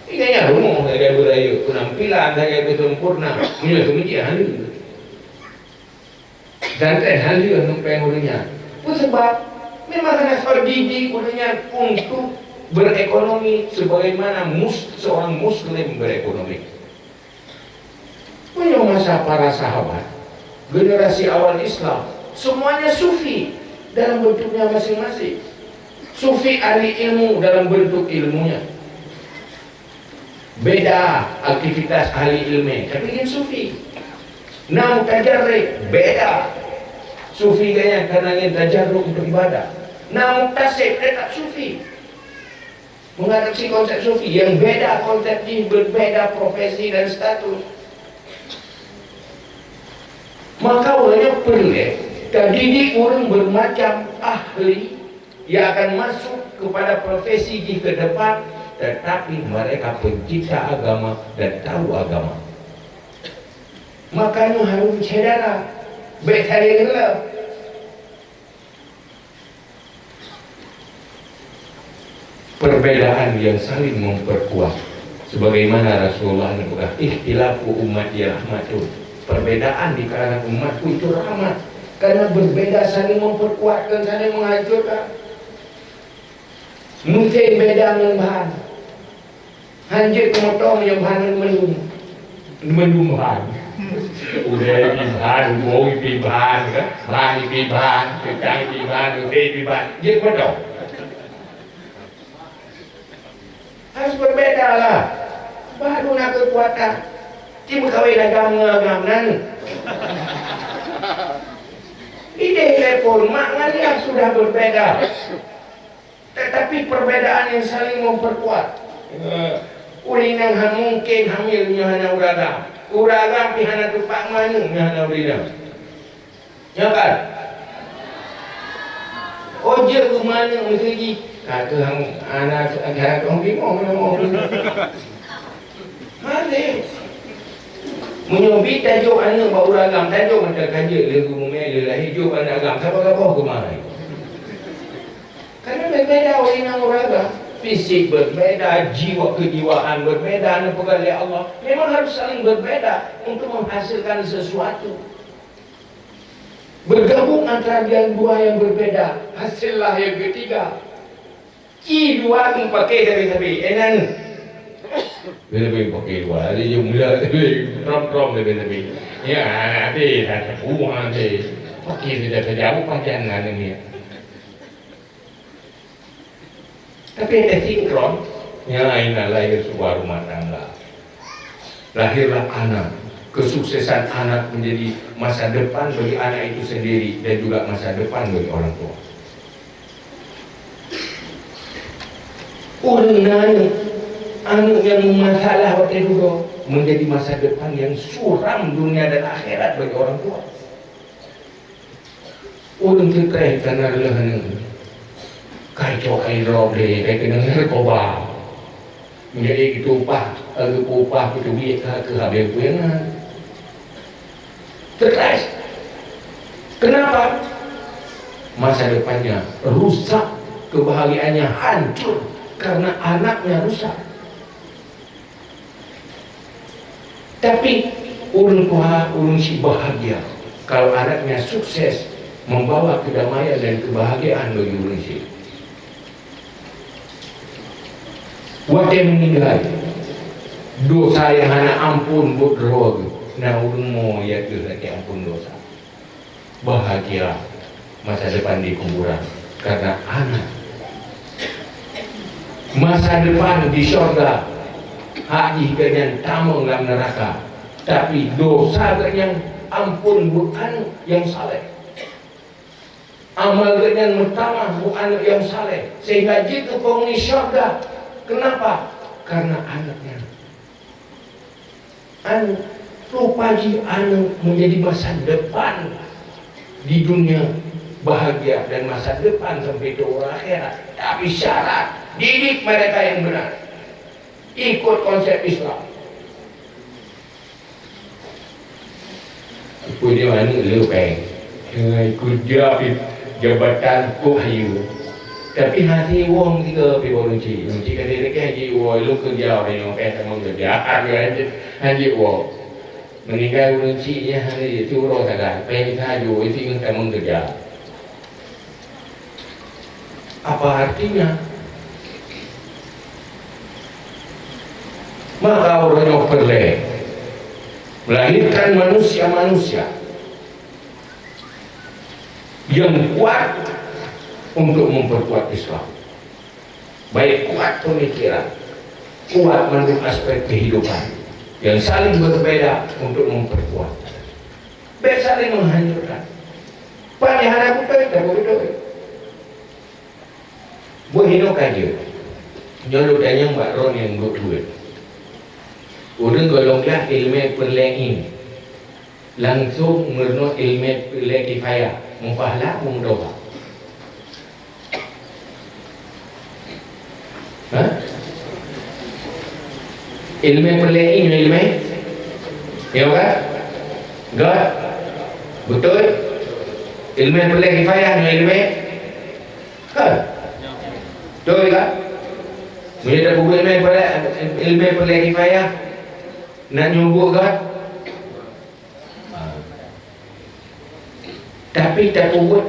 gobnyan rumoh sagai beurayeuk, peunampilan sagai beusempurna, meunyoe seumijiek hana. Dan treb hana lheueh ngon péng ureueng nyan. Peue sabab? Memang hana soe didik ureueng nyan untuk berekonomi sebagaimana mus-, seorang muslim berekonomi. Meunyoe masa para sahabat, generasi awal Islam, semuanya sufi dalam bentuknya masing-masing. Sufi ahli ilmu dalam bentuk ilmunya. Beda aktivitas ahli ilmu, tapi jih sufi. Na mutajarrid, beda. Sufi gobnyan ka na ngon tajarrud untuk ibadah. Na muktasib, tetap sufi. Mengadopsi konsep sufi yang beda, konsep jih berbeda profesi dan status. Maka, ureueng nyan peureulèe tadidik ureueng bermacam ahli yang akan masuk kepada profesi jih ke depan, tetapi mereka pencinta agama dan tahu agama. Maka nyoe harôh syedara, bèk saléng leuh. Perbedaan yang saling memperkuat. Sebagaimana Rasulullah neupeugah, "Ikhtilafu ummati rahmatun." Perbedaan di kalangan umatku itu rahmat. Karena berbeda saling memperkuatkan, saling menghancurkan. Meusén beda ngon ban. Hanjeuet moto meunyoe ban mandum, mandum ban. Udeb pi ban, ubong pi ban, kan? Ban pi ban, keucang pi ban, ute pi ban. Jeuet moto. Harus berbeda lah. Baru na keukuatan. Ci meukawen agam ngon agam nan. Ideh lé phon, mak ngon ayah sudah berbeda. Tetapi perbedaan yang saling memperkuat. Eh, ureueng inong han mungken hamil meunyoe hana ureueng agam. Ureueng agam pih hana tupat meuaneuk meunyoe hana ureueng inong. Nyo kan? Oh, jeuet keu meuaneuk miseue jih. Ka keuh hana, hana keuh bingung, hana mau. Hana. Meunyoe bit tajok aneuk bak ureueng agam, tajok mantong ka jeuet lé geumumè lé lahé jok aneuk agam, saboh-saboh geumai. Karena berbeda orang dengan orang agam. Fisik berbeda, jiwa kejiwaan berbeda, neupeugah lé Allah. Memang harus saling berbeda untuk menghasilkan sesuatu. Bergabung antara yang dua yang berbeda, hasillah yang ketiga. Ci dua meupaké sabe-sabe, eh, nan. Sabe-sabe paké dua, ada je mula sabe, trom-trom sabe-sabe. Ya, ada dah tepung, ada. Paké saja-saja, apa pajan nan ni? Tapi ada sinkron, ya, ina lahir sebuah rumah tangga. Lahirlah anak, Kesuksesan anak menjadi masa depan bagi anak itu sendiri dan juga masa depan bagi orang tua. Ureuëng na aneuëk, aneuëk nyang meumasalah watée dudoe menjadi masa depan yang suram dunia dan akhirat bagi orang tua. Ureuëng teutreh kana lheueh nyoe, ka icok ai droe lé, ka keunong narkoba. Menjadi geutumpah, geupeupah, geuteubiet ka keu habéh peue nyang na. Teutreh. Kenapa? Masa depannya rusak, kebahagiaannya hancur karena anaknya rusak. Tapi ureuëng tuha, ureuëng syiek bahagia kalau anaknya sukses membawa kedamaian dan kebahagiaan bagi ureuëng syiek. Watée meuninggai, dosa nyang hana ampôn buet droe geuh, na ureuëng mo ya geuh lakée ampôn dosa. Bahagia masa depan di kuburan karena anak. Masa depan di syurga, hak jih geuhnyan tamong lam neuraka, tapi dosa geuhnyan ampôn buet aneuëk nyang saleh. Amal geuhnyan meutamah buet aneuëk nyang saleh, sehingga jeuet keu peunghuni syurga. Kenapa? Karena aneuëk nyan. Aneuëk, rupa jih aneuëk menjadi masa depan di dunia bahagia dan masa depan sampai ke orang akhirat. Tapi syarat, didik mereka yang benar. Ikut konsep Islam. Peue dia aneuëk le péng. Hai, keureuja pih jabatan kok hayeue. Tapi hase wong tiga pih bak ureuëng chik. Ureuëng chik ka direuka hase wong, lôn keureuja pih nyoe, péng tamong keureuja. Hase wong. Meuninggai ureuëng chik nyan hana jeuet uroe sagai, péng sajo, isi ngon tamong keureuja. Apa artinya? Maka uroe nyoe peureulée melahirkan manusia-manusia yang kuat untuk memperkuat Islam. Baik kuat pemikiran, kuat mandum aspek kehidupan yang saling berbeda untuk memperkuat. Bék saling menghancurkan. Pan nyang hana beutôi, tapeubeutoikan. Boh hinoe ka jeuet. Nyoe lôn tanyong bak droeneuh nyang duek-duek. Ureuëng gohlom gleh iéleumé peureulée in, langsong meurunoe iéleumé peureulée kifayah, meupahala peue meudosa? Ha? Iéleumé peureulée in, iéleumé? Ya kan? Göt? Beutôi? Iéleumé peureulée kifayah nyoe iéleumé? Kan? Beutôi kan? Meunyoe tapeubuet iéleumé peureulée, iéleumé peureulée kifayah, na nyang buet göt? Tapi tapeubuet,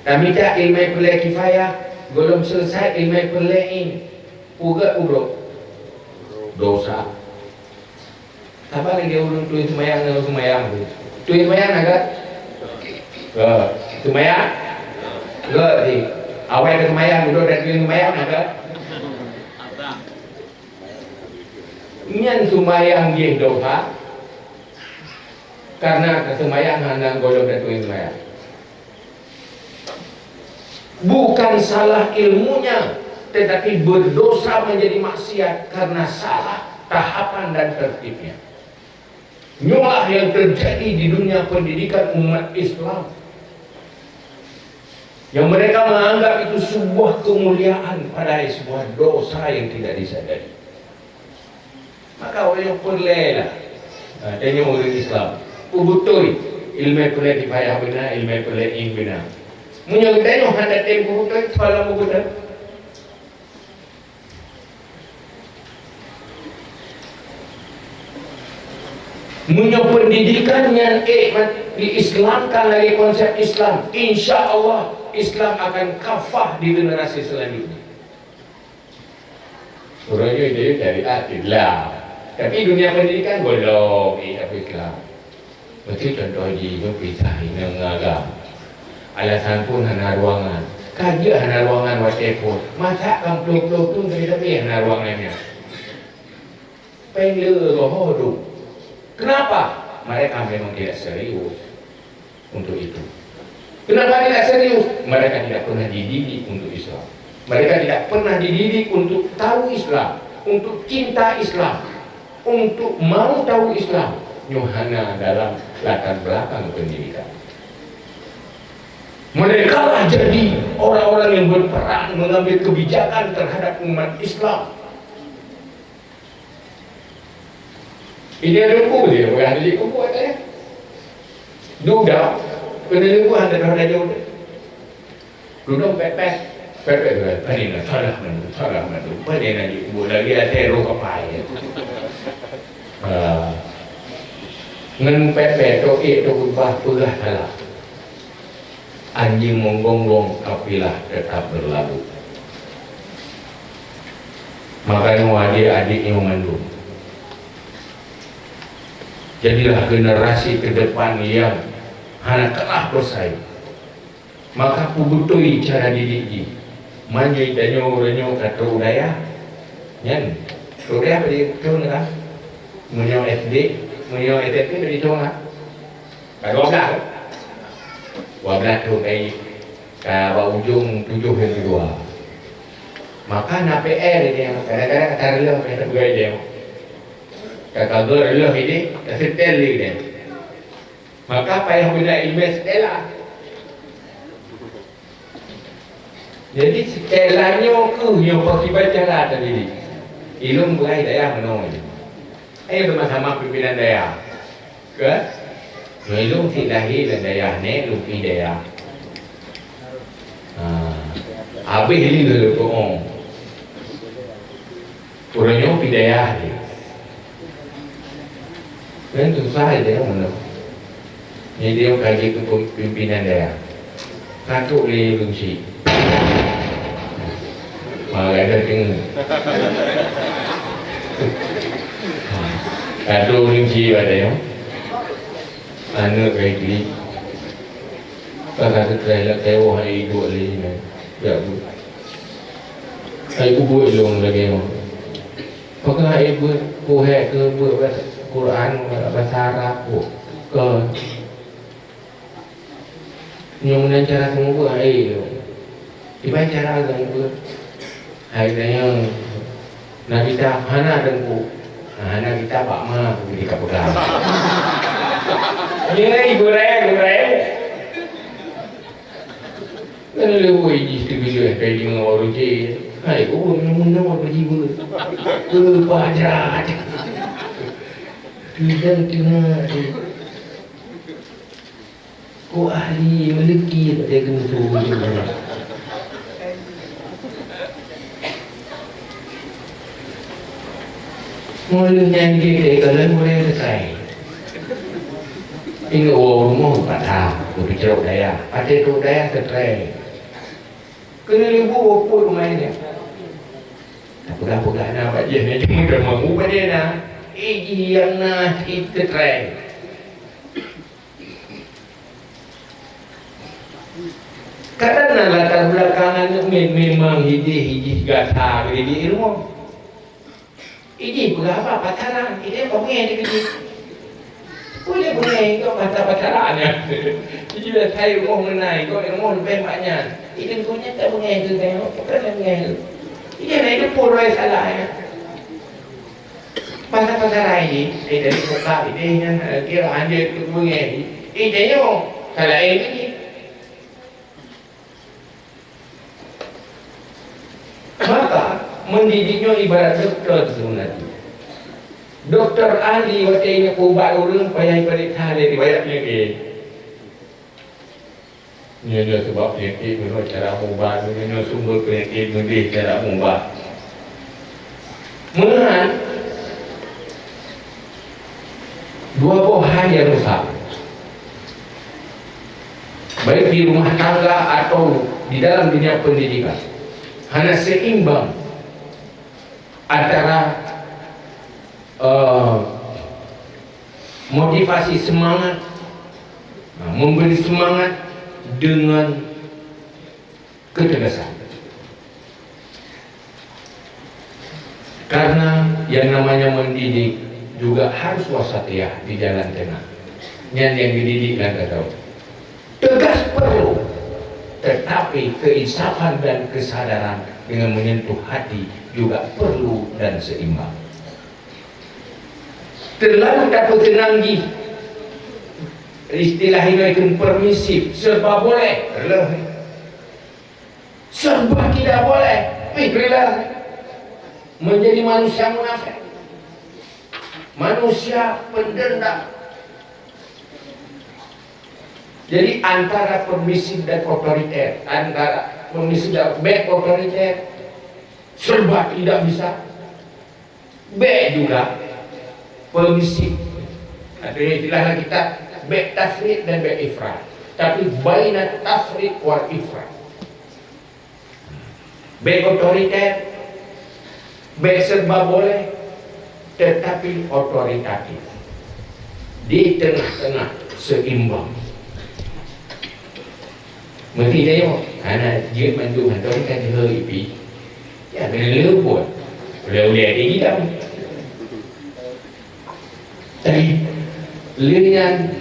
tamita iéleumé peureulée kifayah, gohlom seuleusai iéleumé peureulée in, peue göt uroe? Dosa. Saban lagée ureuëng tueng seumayang ngon seumayang tu. Tueng seumayang na göt? Göt. Seumayang? Göt jih. Awai ka seumayang, dudoe dan tueng seumayang na göt? Nyan seumayang jih dosa, karena ka seumayang hana gohlom dan tueng seumayang. Bukan salah ilmunya, tetapi berdosa menjadi maksiat karena salah tahapan dan tertibnya. Nyoelah yang terjadi di dunia pendidikan umat Islam, yang mereka menganggap itu sebuah kemuliaan, padahal sebuah dosa yang tidak disadari. Maka ureuëng peureulée lah. Ha, tanyoe ureuëng Islam. Peue beutôi, iéleumé peureulée kifayah beuna, iéleumé peureulée in beuna. Meunyoe geutanyoe hana tem peue beutôi, soalan peue beutôi. Meunyoe pendidikan nyan ék diislamkan lagée konsep Islam, insya Allah Islam akan kafah di generasi selanjutnya. Uroe nyoe jeuet cari arti lah. Tapi dunia pendidikan gohlom, eh, tapi Islam. Beutôi contoh jih, nyoe pisah inong ngon agam. Alasan phon hana ruangan. Ka jeuet hana ruangan watée phon. Masa ka ploh-ploh thon tapi hana ruangan nyan. Péng le roh dum. Kenapa? Mereka memang tidak serius untuk itu. Kenapa tidak serius? Mereka tidak pernah dididik untuk Islam. Mereka tidak pernah dididik untuk tahu Islam, untuk cinta Islam, untuk mau tahu Islam. Nyoe hana dalam latar belakang pendidikan. Mereka lah jadi orang-orang yang berperan mengambil kebijakan terhadap umat Islam. Ini ada buku dia, bukan ada buku ada ya. Duda, kena buku ada dah ada jauh. Duda pepet, pepet tu. Tadi nak salah mana, salah mana. Pada nak buat lagi ada roh apa ya. Ah. Ngan pepet tu, eh tu ubah peugah salah. Anjeung meugonggong kafilah teutap beurlalu. Makajih adik-adik nyoe mandum, jadilah generasi keudepan nyang hana kalah beusaing. Maka peubeutôi cara didik jih. Meunyoe tanyoe uroe nyoe ka trok u dayah, nyan trok u dayah bak jiteupeue lah. Meunyoe S D, meunyoe S M P bak jiteupeue lah. Ka dua belas, dua belas thôn kai ka bak ujong tujoh nyang keudua. Maka na P R ideh, kadang-kadang ka reuloh meunan peugah ideh. Ka, ka geureuloh ideh, ka seutôt lé ideh. Maka payah beuna ileumèe seutôt lah. Jadi, seutôt lah nyoe keuh nyoe pakriban cara tadi. Ilôn beurai dayah meunoe. Ayo sama-sama pimpinan dayah. Kan? Nyoe lôn cit lahé lam dayah, nèk lôn pi dayah. Ha. Habéh lé lôn tu'oh. Ureueng nyoe pi dayah jih. Kan susah jih meunoe. Nyoe dia ka jeuet keu pimpinan dayah. Ka trok lé ureueng chik. Malah dah deungoe. Ka trok ureueng chik bak dayah. Aneuk ka jiklik. Ka ka teukai lakèe woe hai iduek lé nyan. Jak beuet. Hai ubeuet lôn lagèe nyoe. Pakon hai beuet, kuhèk keu beuet basa Quran, basa Arab, oh. Kon. Nyoe meunan cara seumeubeuet hai lôn. Kiban cara lôn beuet. Hai tanyoe na kitab hana Teungku. Hana kitab bak ma Teungku jika peugah. Nyoe gurèe, gurèe. Kan lé woi jih teubiléh kai deungoe ureueng jih. Hai, oh, nyoe meunoe bak jibeuet. Keu pajan. Tidak, tidak. Ku ahli meuleuki bak dia keuneuk suruh macam mana. Meuleuh nyan jih lé kalon mulai teukai. Ingat woe rumoh patah, beupicrok dayah. Até trok dayah teutrei. Keuneuk leubeh woe peuet rumah nyan. Tapeugah-peugah na bak jih nyan cuma teuma mupat dia na. Eh, jih nyang na cit teutrei. Kadang na latar belakang aneuk me-, memang hideh-hideh gata geudeh di rumoh. Iji peugah haba pasaran, iji apa beungèh di keujih. Boleh beungèh keu masa pasaran nyan. Iji dah sai rumoh meunan, keu rumoh leubeh mak nyan. Iji keu nyan tak beungèh keu saya, apa kena beungèh keu. Iji na itu pun roi salah ya. Masa pasaran ini, eh, dari buka ini, eh, kira anjir tu bunyi. Eh, dia nyoh, salah ini. Maka, mendidik nyoe ibarat doktor sebenarnya. Doktor ahli watèe ingat ubat ureueng payah ipareksa lé riwayat penyakit. Nyoe, nyoe sebab penyakit, nyoe cara meuubat, nyoe, nyoe sumber penyakit, nyoe cara meuubat. Meunan, dua boh hai nyang rusak. Baik di rumah tangga atau di dalam dunia pendidikan. Hana seimbang antara, eh, motivasi semangat, nah, memberi semangat dengan ketegasan. Karena yang namanya mendidik juga harus wasatiyah di jalan tengah. Nyan nyang geudidik lam gata. Tegas perlu, tetapi keinsafan dan kesadaran dengan menyentuh hati juga perlu dan seimbang. Terlalu tapeuseunang jih, istilah inong kheun permisif, serba boleh, reuloh. Serba tidak boleh, pih reuloh. Menjadi manusia munafik. Manusia pendendam. Jadi antara permisif dan otoriter, antara permisif dan bèk otoriter, serba tidak bisa. Bèk juga permisif. Artinya istilah dalam kitab, bèk tafrit dan bèk ifrat. Tapi baina tafrit wal ifrat. Bèk otoriter, bèk serba boleh, tetapi otoritatif. Di tengah-tengah, seimbang. Meuti tanyoe, hana jeuet mandum hantom ka jeuhet ipi. Ya, kena leubuet. Ulèe-ulèe di gidang. Tapi, lé nyan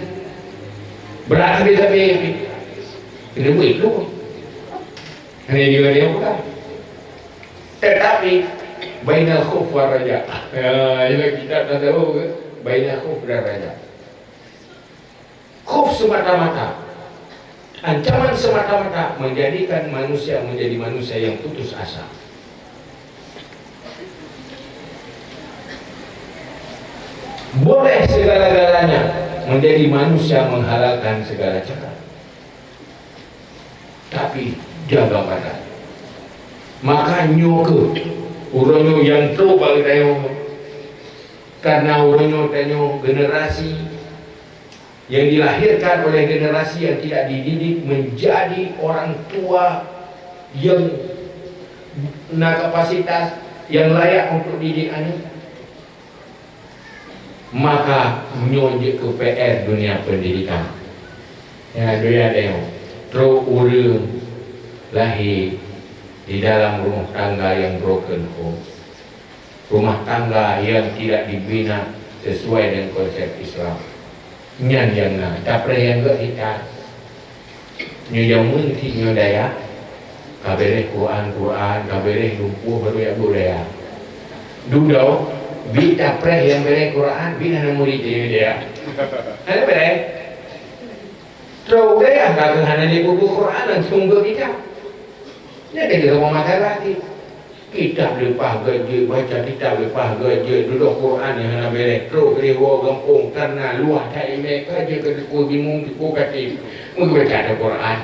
brat habéh-habéh. Kena buet tu. Hana jeuet dia bukan. Tetapi, bainal khauf wa raja. Ya, ialah kita tak tahu ke? Bainal khauf dan raja. Khauf semata-mata, ancaman semata-mata menjadikan manusia menjadi manusia yang putus asa. Boleh segala-galanya menjadi manusia menghalalkan segala cara. Tapi jaga badan. Maka nyoe keuh uroe nyoe nyang trok bak geutanyoe. Karena uroe nyoe tanyoe generasi yang dilahirkan oleh generasi yang tidak dididik menjadi orang tua yang na kapasitas, yang layak untuk didik aneuk. Maka nyoe jeuet keu P R dunia pendidikan. Ya, doya dayong. Trok ureueng lahé di dalam rumah tangga yang broken home. Rumah tangga yang tidak dibina sesuai dengan konsep Islam. Nyan nyang na, tapreh nyang gèt hita. Nyoe jameun cit nyoe dayah, ka beureh Quran, Quran, ka beureh lumpuh, baru jak buet dayah. Dudoe, bit tapreh nyang beureh Quran, bit hana murit nyoe dayah. Hana beureh. Trok dayah ka keuh hana lé buku Quran langsung geuh kitab. Nyan ka jeuet rumoh masalah cit. Kitab leupah geuh jeuet, baca kitab leupah geuh jeuet, dudoe Quran nyang hana beureh, trok lé woe gampông, karena luwah that iéleumèe ka jeuet keu teungku bingong, teungku katem meubaca Quran.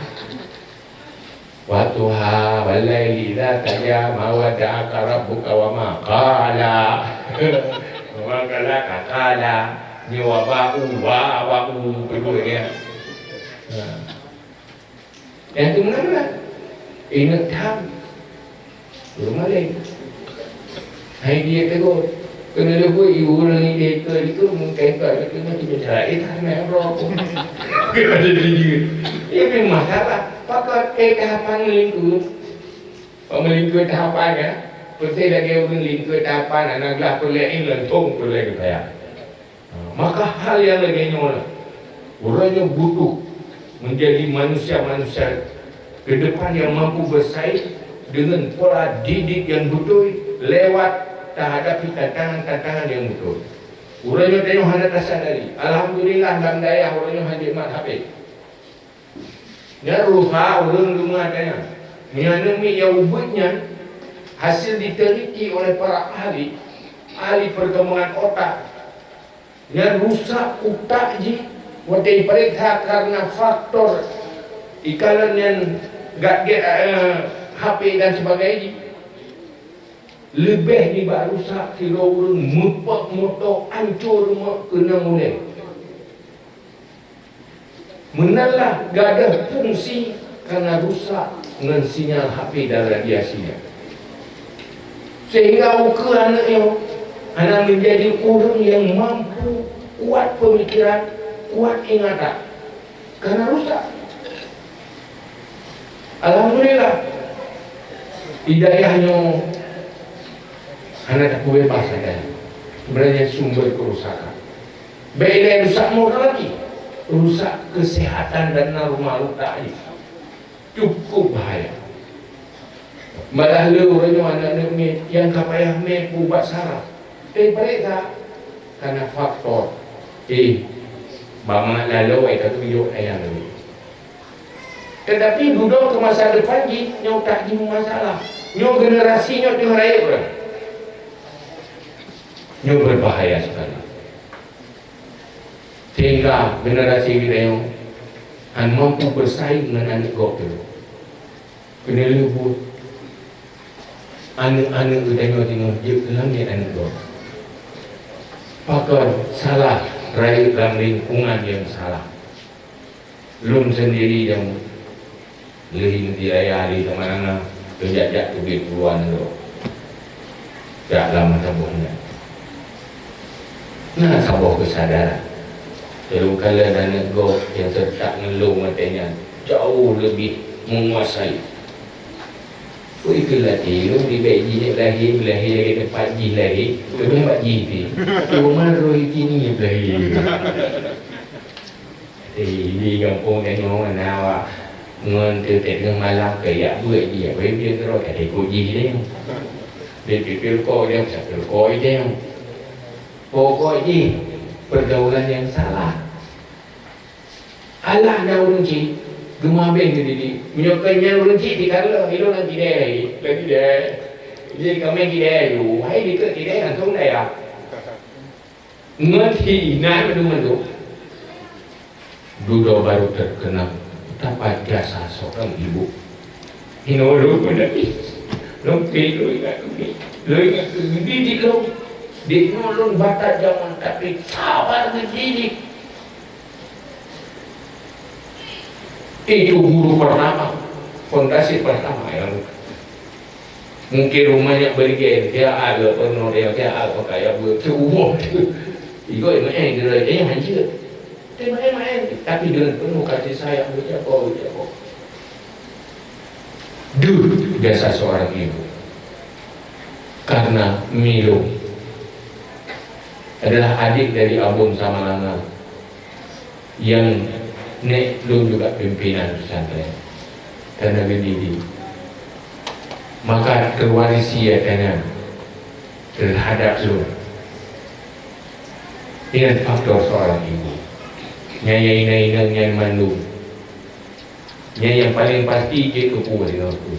Wadduha, wal laili idza saja, ma wadda'aka rabbuka wa ma qala. Wa ma qala, ka qala. Nyoe wa ba'u, wa ba'u, beutôi nyan. Ha. Nyang keu meunan-meunan. Ingat tham. Ureueng malém. Hai dia tegur. Keuneuk leubeut ibu ureueng idéh keu itu mungken ka itu meucuma cara eh tham nyang rokok. Keuneuk leubeut. Ia memang masalah. Pakon eh tahapan meulingkue. Pak meulingkue tahapan ya. Peusé lagèe ureueng lingkue tahapan aneuk glah peureulèe in leuntong peureulèe geupaya. Maka hal nyang lagèe nyoe lah, uroe nyoe butuh menjadi manusia-manusia ke depan yang mampu bersaing dengan pola didik yang beutôi lewat tahadapi tantangan-tantangan yang beutôi. Uroe nyoe tanyoe hana tasadari. Alhamdulillah, lam dayah uroe nyoe hanjeuet mat H P. Nyan rusak ureueng rumoh tanyoe. Meunyoe aneuk miet nyang ubit nyan hasil diteliti oleh para ahli, ahli perkembangan otak, nyan rusak utak jih watèe jipareksa karena faktor ikalon nyan gat-gat, eh, H P dan sebagainya jih. Leubeh nibak rusak sidroe ureueng meupok moto, ancô rumoh keunong ulèe. Meunan lah gadôh fungsi kana rusak ngon sinyal H P dan radiasinya. Sehingga ukeue aneuk nyoe hana menjadi ureueng nyang mampu kuat pemikiran, kuat ingatan. Kana rusak. Alhamdulillah, di dayah nyoe hana tapeubeubaih sagai. Sebenarnya sumber kerusakan. Bèk ilèe rusak moral lagi. Rusak kesehatan dan na rumoh rutak jih. Cukup bahaya. Malah le uroe nyoe aneuk-aneuk miet nyang ka payah mè ubat saraf. Eh, pareukah? Karena faktor, eh, bak mangat laloe ai ka geuyue ayang lagèe. Tetapi dudoe keu masa depan jih, nyoe utak jih meumasalah. Nyoe generasi nyoe teungoh rayeuk ureueng. Nyoe berbahaya sekali. Sehingga generasi geutanyoe hana mampu bersaing ngon aneuk gob teuh. Keuneulheueh buet aneuk-aneuk geutanyoe teungoh jeuet keu langèt aneuk gob. Pakon salah rayeuk lam lingkungan nyang salah. Lôn sendiri nyang lheueh di raya di Samalanga, lôn jak-jak teubiet puluhan droe. Jak lam saboh nyan. Na saboh keusadaran. Lôn kalon aneuk gob nyang seureutak ngon lôn watèe nyan jauh leubeh menguasai. Ui, keu lagèe lôn dibèk jih lahé, lahé lagèe teumpat jih lahé, leubeh bak jih pih. Cuma roh jih ni lahé. Eh, di gampông tanyoe na awak ngon teutek teungoh malam keu jak beuet jih, jak beuet jih keudroe, ka ikot jih tanyoe. Di pipil ko dia, pipil ko tanyoe. Pokok jih pergaulan nyang salah. Alah na ureueng chik geumabeng keu didik. Meunyoe keu nyan ureueng chik dikalon, ilôn lam kidée lagi, lam kidée. Jadi kameng kidée aju, hai dikeue kidée langsung dayah. Ngon hi inan mandum-mandum. Dudoe baru terkenang betapa jasa seorang ibu. Inoe lôn peunabi, lôn pi lôn ingat keu, lôn ingat keu didik lôn. Di inoe lôn batat jameun, tapi sabar geudidik. Itu guru pertama, fondasi pertama yang mungkin rumahnya bergen, dia ada penuh, dia, dia ada pakaian, dia, dia, dia, dia, dia, dia, dia, dia, dia, dia, dia, dia, Teumaén-maén, tapi dengan penuh kasih sayang, beujaboh, beujaboh. Deuh jasa seorang ibu. Karena Milo adalah adik dari Abon Samalanga yang nek lôn juga pimpinan pesantren. Karena geudidik, maka terwarisi ya tanyan terhadap lôn. Ingat faktor seorang ibu. Nyang inong-inong nyan mandum. Nyang, nyang paling pasti jeuet keu peue deungon peue.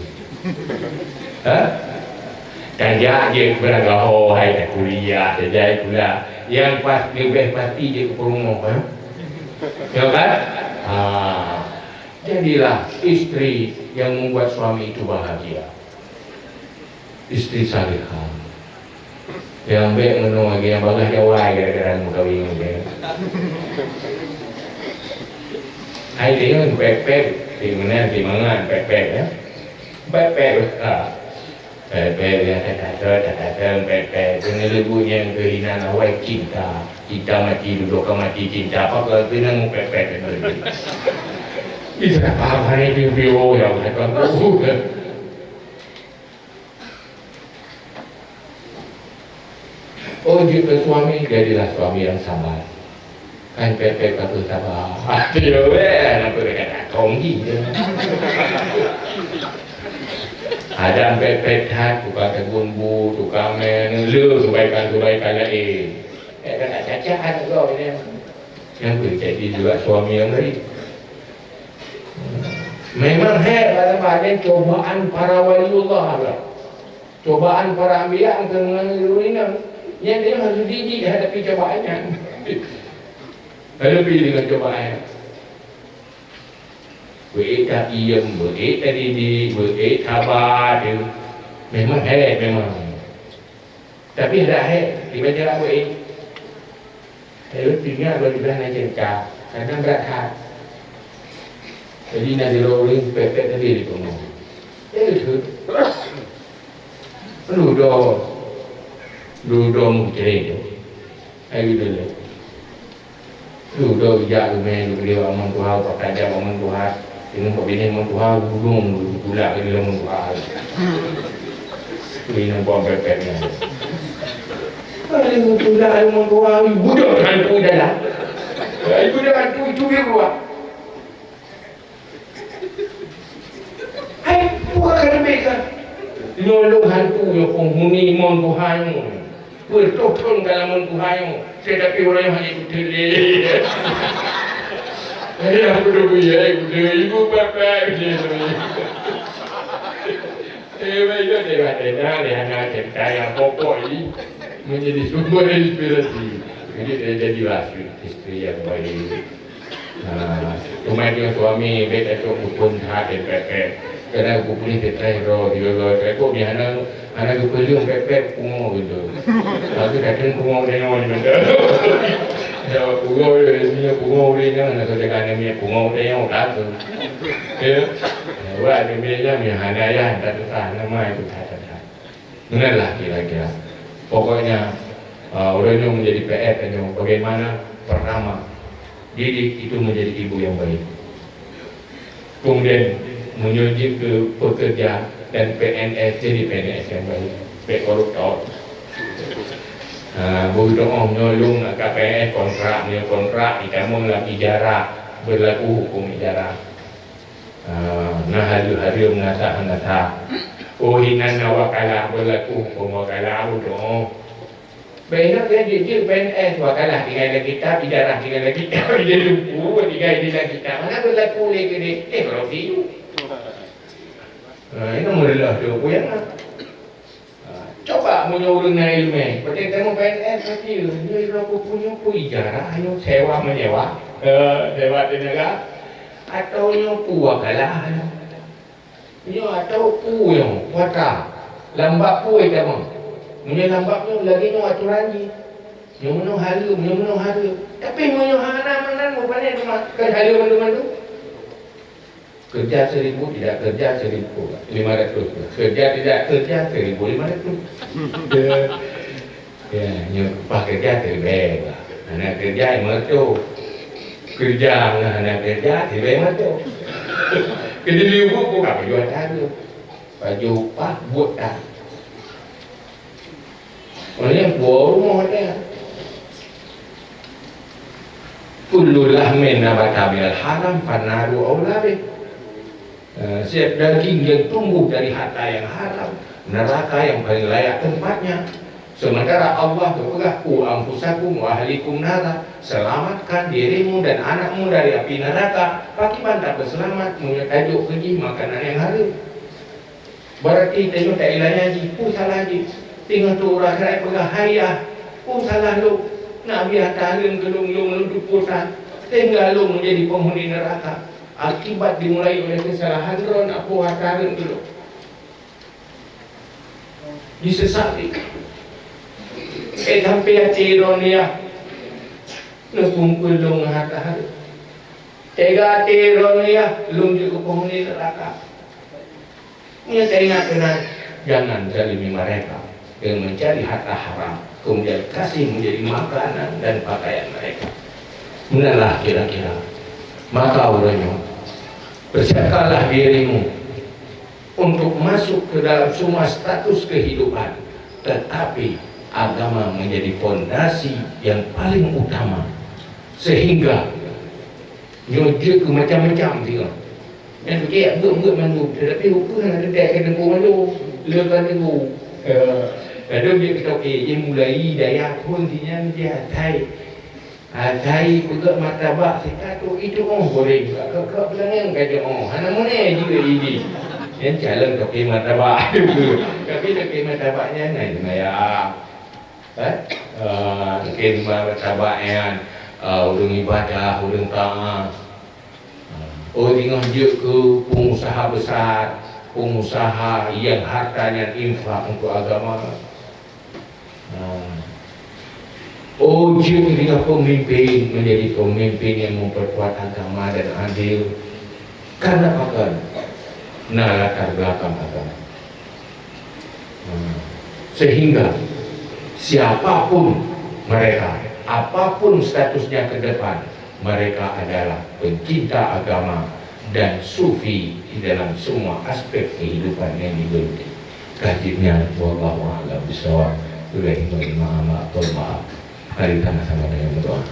Ha? Tajak jeuet beurangkaho hai takuliah, tajak pula. Nyang pas, leubeh pasti jeuet keu peurumoh, ha? Ya kan? Ha. Jadilah istri yang membuat suami itu bahagia. Istri salihah. Nyang bèk meunoe lagèe nyang bagaih jawai gara-gara meukawen ngon dia. Hai dia ngon pepet, si meunan si mangan pepet ya. Pepet ha. Pepet ya kata-kata, kata-kata pepet. Kena lebu nyang kehinan awai cinta. Cinta mati dulu ka mati cinta apa kau kena ngon pepet. Bisa apa hari dia bio ya kata. Oh, jeuet keu suami, jadilah suami yang sabar. Kan pepet ka teuh sabar. Dia weh, nak pergi kat akong ji. Ada pepet that, tukang tegun bu, tukang mè, le kebaikan-kebaikan lain. Eh, tak cacat anak kau ni. Yang terjadi juga suami yang baik. Memang hebat, hebat, ada cobaan para waliullah lah. Cobaan para anbiya ngon ureueng inong, nyan dia harus didik hadapi cobaan nyan. Hadapi dengan cobaan nyan. Beuék takiem, beuék tadidik, beuék saba tu. Memang hai, memang. Tapi ada hai, ibarat beuék. Lalu tinggal bagi belah na cerita, kadang berat hat. Jadi na jero ureueng pepet tadi di rumah. Eh, tu. Lu do, lu do meucre tu. Ai gitu le. Lu do jak rumah lu dia aman tuha, pakai dia aman tuha. Ini kok bini aman tuha, gunung lu pula ke dalam tuha. Ini nampak pepetnya. Lalu sudah lalu membawa ibu dah hantu dalam. Ibu dah hantu itu dia buat. Hai, bukan kata mereka. Nyolong hantu yang penghuni mon Tuhan. Betul-betul dalam mon Tuhan. Tetapi orang yang hanya itu tele. Ayah aku dah buya, ibu dah ibu bapak dia. Eh, baik, dia dah tanya, dia hanya cerita yang pokok ini menjadi sumber inspirasi. Jadi, dia jadilah istri yang baik. Ha, cuma dia suami, dia tak cok pun hati pepet. Kadang aku boleh tetai roh, dia roh, saya kok ni hana, hana kepelung pepet, pungo gitu. Tapi kadang pungo dia nyawa ni benda. Ya, pungo dia, dia pungo dia, jangan nak kerjakan dia punya pungo dia nyawa, tak tu. Ya. Buat dia punya jam, ya, hana ya, tak susah, nama itu, tak, tak, tak. Inilah kira-kira. Pokoknya, uh, orang yang menjadi P N S itu bagaimana? Pertama, didik itu menjadi ibu yang baik. Kemudian, menuju ke pekerja dan P N S jadi P N S yang baik. Baik koruptor. Ha, bu doa nyolong nak ke P N S kontrak, punya kontrak, kita lam ijarah, berlaku hukum ijarah. Ah, na hareuem-hareuem, na sah-na sah. Oh, inan na wakalah, berlaku hukum wakalah, udoe. Bèk na jeuet-jeuet P N S, wakalah tinggai lam kitab, ijarah tinggai lam kitab, ijazah lumpu tinggai di lam kitab. Mana berlaku lé keu dia? Eh, berarti. Ah, ini meureulèh tu, apa yang nak? Ha, cuba meunyoe ureueng na ileumèe, watèe teumeung P N S, nyoe droe peupunyueng peue ijarah, nyoe sewa menyewa, eh, sewa tenaga, atau nyoe peue wakalah nyoe. Nyoe atau peue nyoe, kuasa. Lam bab peue teumeung. Meunyoe lam bab nyoe, lagèe nyoe aturan jih. Nyoe meunoe hareuem, nyoe meunoe hareuem. Tapi meunyoe hana meunan, meupané teuma keu hareuem mandum-mandum. Kerja seribu, tidak kerja seribu lima ratus. Kerja tidak kerja seribu lima ratus. Ya, nyoe pas kerja seribu. Hana kerja lima ratus. Kerja hana kerja seribu lima ratus. Keudéh libu pun ka baju ata tu. Baju upah buet dah. Oleh buah rumoh dia. Kullu lahmin nabata minal haram fannaru aula bih. Eh, setiap daging yang tumbuh dari harta yang haram, neraka yang paling layak tempatnya. Sementara Allah berpegang, "Qu anfusakum wa ahlikum nara." Selamatkan dirimu dan anakmu dari api neraka. Pakiban tak berselamat, meunyoe tajok keu jih makanan yang hareuem. Berarti tanyoe tailanya jih, peue salah jih. Teungoh tu ureueng akhirat peugah, "Hai yah, peue salah lôn? Nak bri hareuem keu lôn, lôn, lôn tupeue that, sehingga lôn menjadi penghuni neraka. Akibat dimulai oleh kesalahan droe, nak bri hareuem keu lôn." Disesali. Eh, sampai até droe nyan, neukumpul lôn hareuem. Teuga até droe nyan, lôn jeuet keu penghuni neraka. Meunyoe taingat keunan, jangan zalimi mereka dengan mencari harta haram, kemudian kasih menjadi makanan dan pakaian mereka. Meunan lah kira-kira. Maka uroe nyoe, persiapkanlah dirimu untuk masuk ke dalam semua status kehidupan, tetapi agama menjadi fondasi yang paling utama, sehingga nyoe jeuet keu macam-macam singoh. Nyan pike buet-buet mandum, tetapi hukôm hana teuntèe keu teungku mandum. Le ka teungku. Eh, kadang jeuet keu toke, jih mulai dayah phôn sinyan jih asai. Asai peugöt martabak sika tu, itu oh goreng. Ka, ka, ka beulangeng ka jeuet oh. Hana meuné jih idi. Nyan calon toke martabak. Tapi toke martabak nyan na maya. Eh? Ah, mungkin martabak nyan, ah, ureueng ibadah, ureueng taat. Oh, teungoh jeuet keu pengusaha besar, pengusaha yang hartanya infak untuk agama. Ah. Oh, jeuet keu pemimpin, menjadi pemimpin yang memperkuat agama dan adil. Karena apa? Karena latar belakang agama. Hmm. Sehingga siapapun mereka, apapun statusnya ke depan, mereka adalah pencinta agama dan sufi di dalam semua aspek kehidupan yang dimiliki. Kajiannya, wallahu a'lam bishawab. Sulaih menerima amal atau maaf. Mari sama-sama dengan berdoa.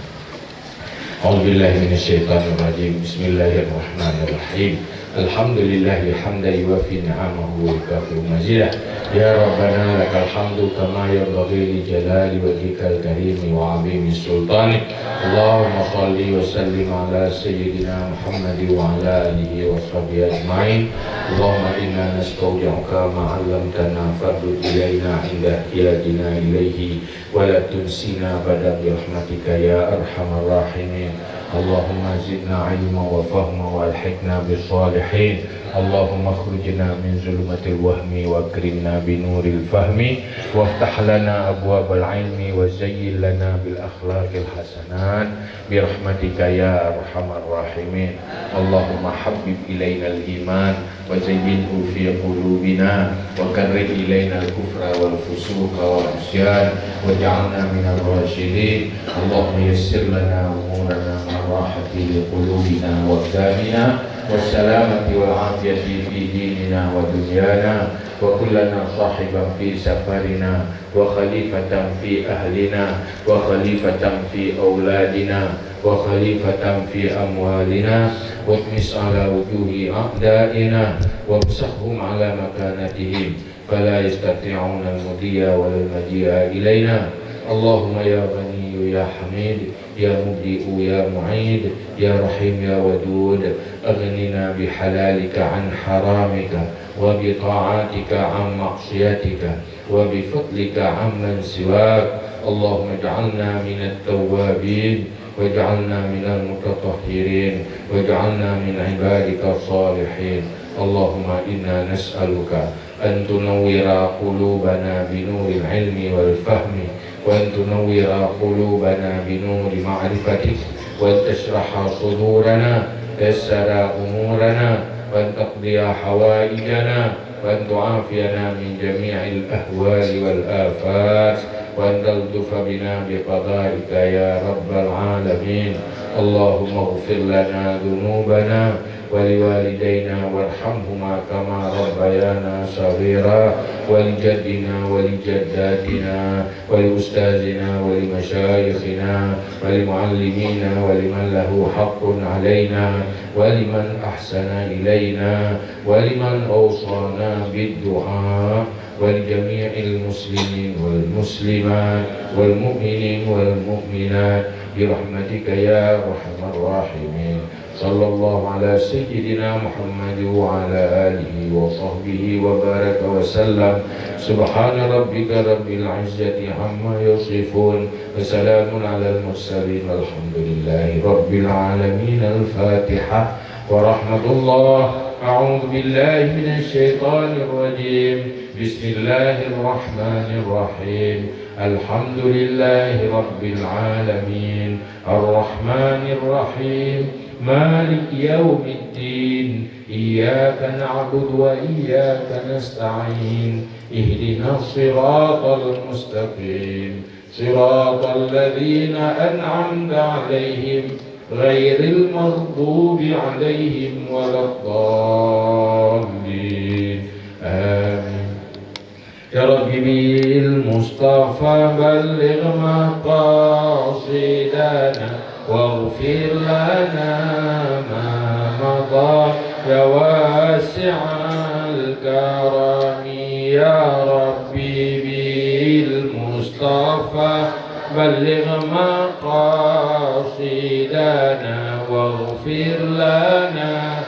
A'udzubillahi minasyaitonirrajim. Bismillahirrahmanirrahim. Alhamdulillahi hamdan yuwafi ni'amahu wa yukafi'u mazidah. Ya Rabbana lakal hamdu kama yanbaghi li jalali wajhikal karimi wa 'azimi sultanik. Allahumma shalli wa sallim ala sayyidina Muhammad wa ala alihi wa sahbihi ajma'in. Allahumma inna nastaudi'uka ma 'allamtana fardud ilaina 'inda ihtiyajina ilaihi wa la tunsina abadan bi rahmatika ya arhamar rahimin. Allahumma zidna ilma wa fahma wa alhiqna bis salihin. Allahumma akhrijna min zulumatil wahmi wa akrimna bi nuril fahmi waftah lana abwabal ilmi wa zayyin lana bil akhlaqil hasanat bi rahmatika ya arhamar rahimin. Allahumma habbib ilainal iman wa zayyinhu fi qulubina wa karrih ilainal kufra wal fusuqa wal 'isyan waj'alna minal rasyidin. Allahumma yassir lana umurana ma rahati li qulubina wa abdanina was salamati wal afiyati fi dinina wa dunyana wa kun lana sahiban fi safarina wa khalifatan fi ahlina wa khalifatan fi auladina wa khalifatan fi amwalina wa tmis ala wujuhi a'daina wa bsahhum ala makanatihim fala yastati'una al-mudiyya wa la maji'a ilaina. Allahumma ya Ghaniyyu ya Hamid, ya Mubdi'u ya Mu'id, ya Rahim ya Wadud, aghnina bi halalika an haramika wa bi ta'atika an ma'siyatika wa bi fadlika amman siwak. Allahumma ij'alna minat tawwabin waj'alna minal mutatahhirin waj'alna min ibadika salihin. Allahumma inna nas'aluka an tunawwira qulubana bi nuril ilmi wal fahmi wa an tunawwira qulubana bi nuri ma'rifatik wa an tashraha sudurana tayassara umurana wa an taqdiya hawaijana wa an tu'afiyana min jami'il ahwali wal afat wa an taltufa bina bi qada'ika ya rabbal alamin. Allahumma ighfir lana dzunubana wa liwalidaina warhamhuma kama rabbayana shaghira wa lijaddina wa lijaddatina wa liustazina wa limasyayikhina wa limuallimina wa liman lahu haqqun alaina wa liman ahsana ilaina wa liman awsana bid du'a wa li jami'il muslimin wal muslimat wal mu'minin wal mu'minat bi rahmatika ya arhamar rahimin. Sallallahu ala sayyidina Muhammad wa ala alihi wa sahbihi wa baraka wa sallam. Subhana rabbika rabbil izzati amma yasifun. Wa salamun alal mursalin. Walhamdulillahi rabbil alamin. Al-Fatihah. Wa rahmatullah. A'udzu billahi minasy syaithanir rajim. Bismillahirrahmanirrahim. Alhamdulillahi rabbil alamin. Arrahmanirrahim. Maliki yaumiddin. Iyyaka na'budu wa iyyaka nasta'in. Ihdinas siratal mustaqim. Siratal ladzina an'amta 'alaihim ghairil maghdubi 'alaihim waladdallin. Amin. Ya Rabbi bil Mustafa balligh maqasidana waghfir lana ma madha ya wasi'al karami. Ya Rabbi bil Mustafa balligh maqasidana waghfir lana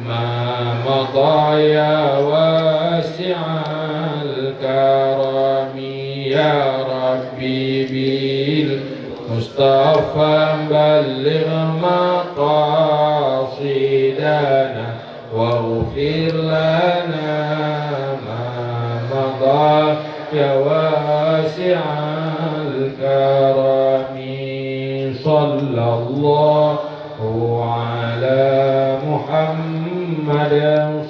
ma madha ya wasi'al karami. Ya Rabbi bil Mustafa balligh maqasidana waghfir lana ma madha ya wasi'al karami. Sallallahu ala Muhammad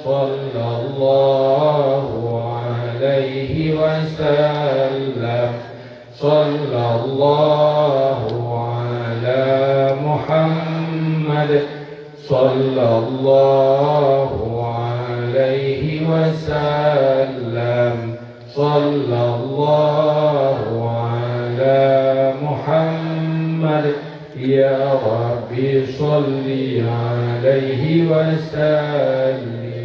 sallallahu alaihi wasallam. Sallallahu ala Muhammad sallallahu alaihi wasallam. Sallallahu Ya Rabbi shalli alaihi wa sallim.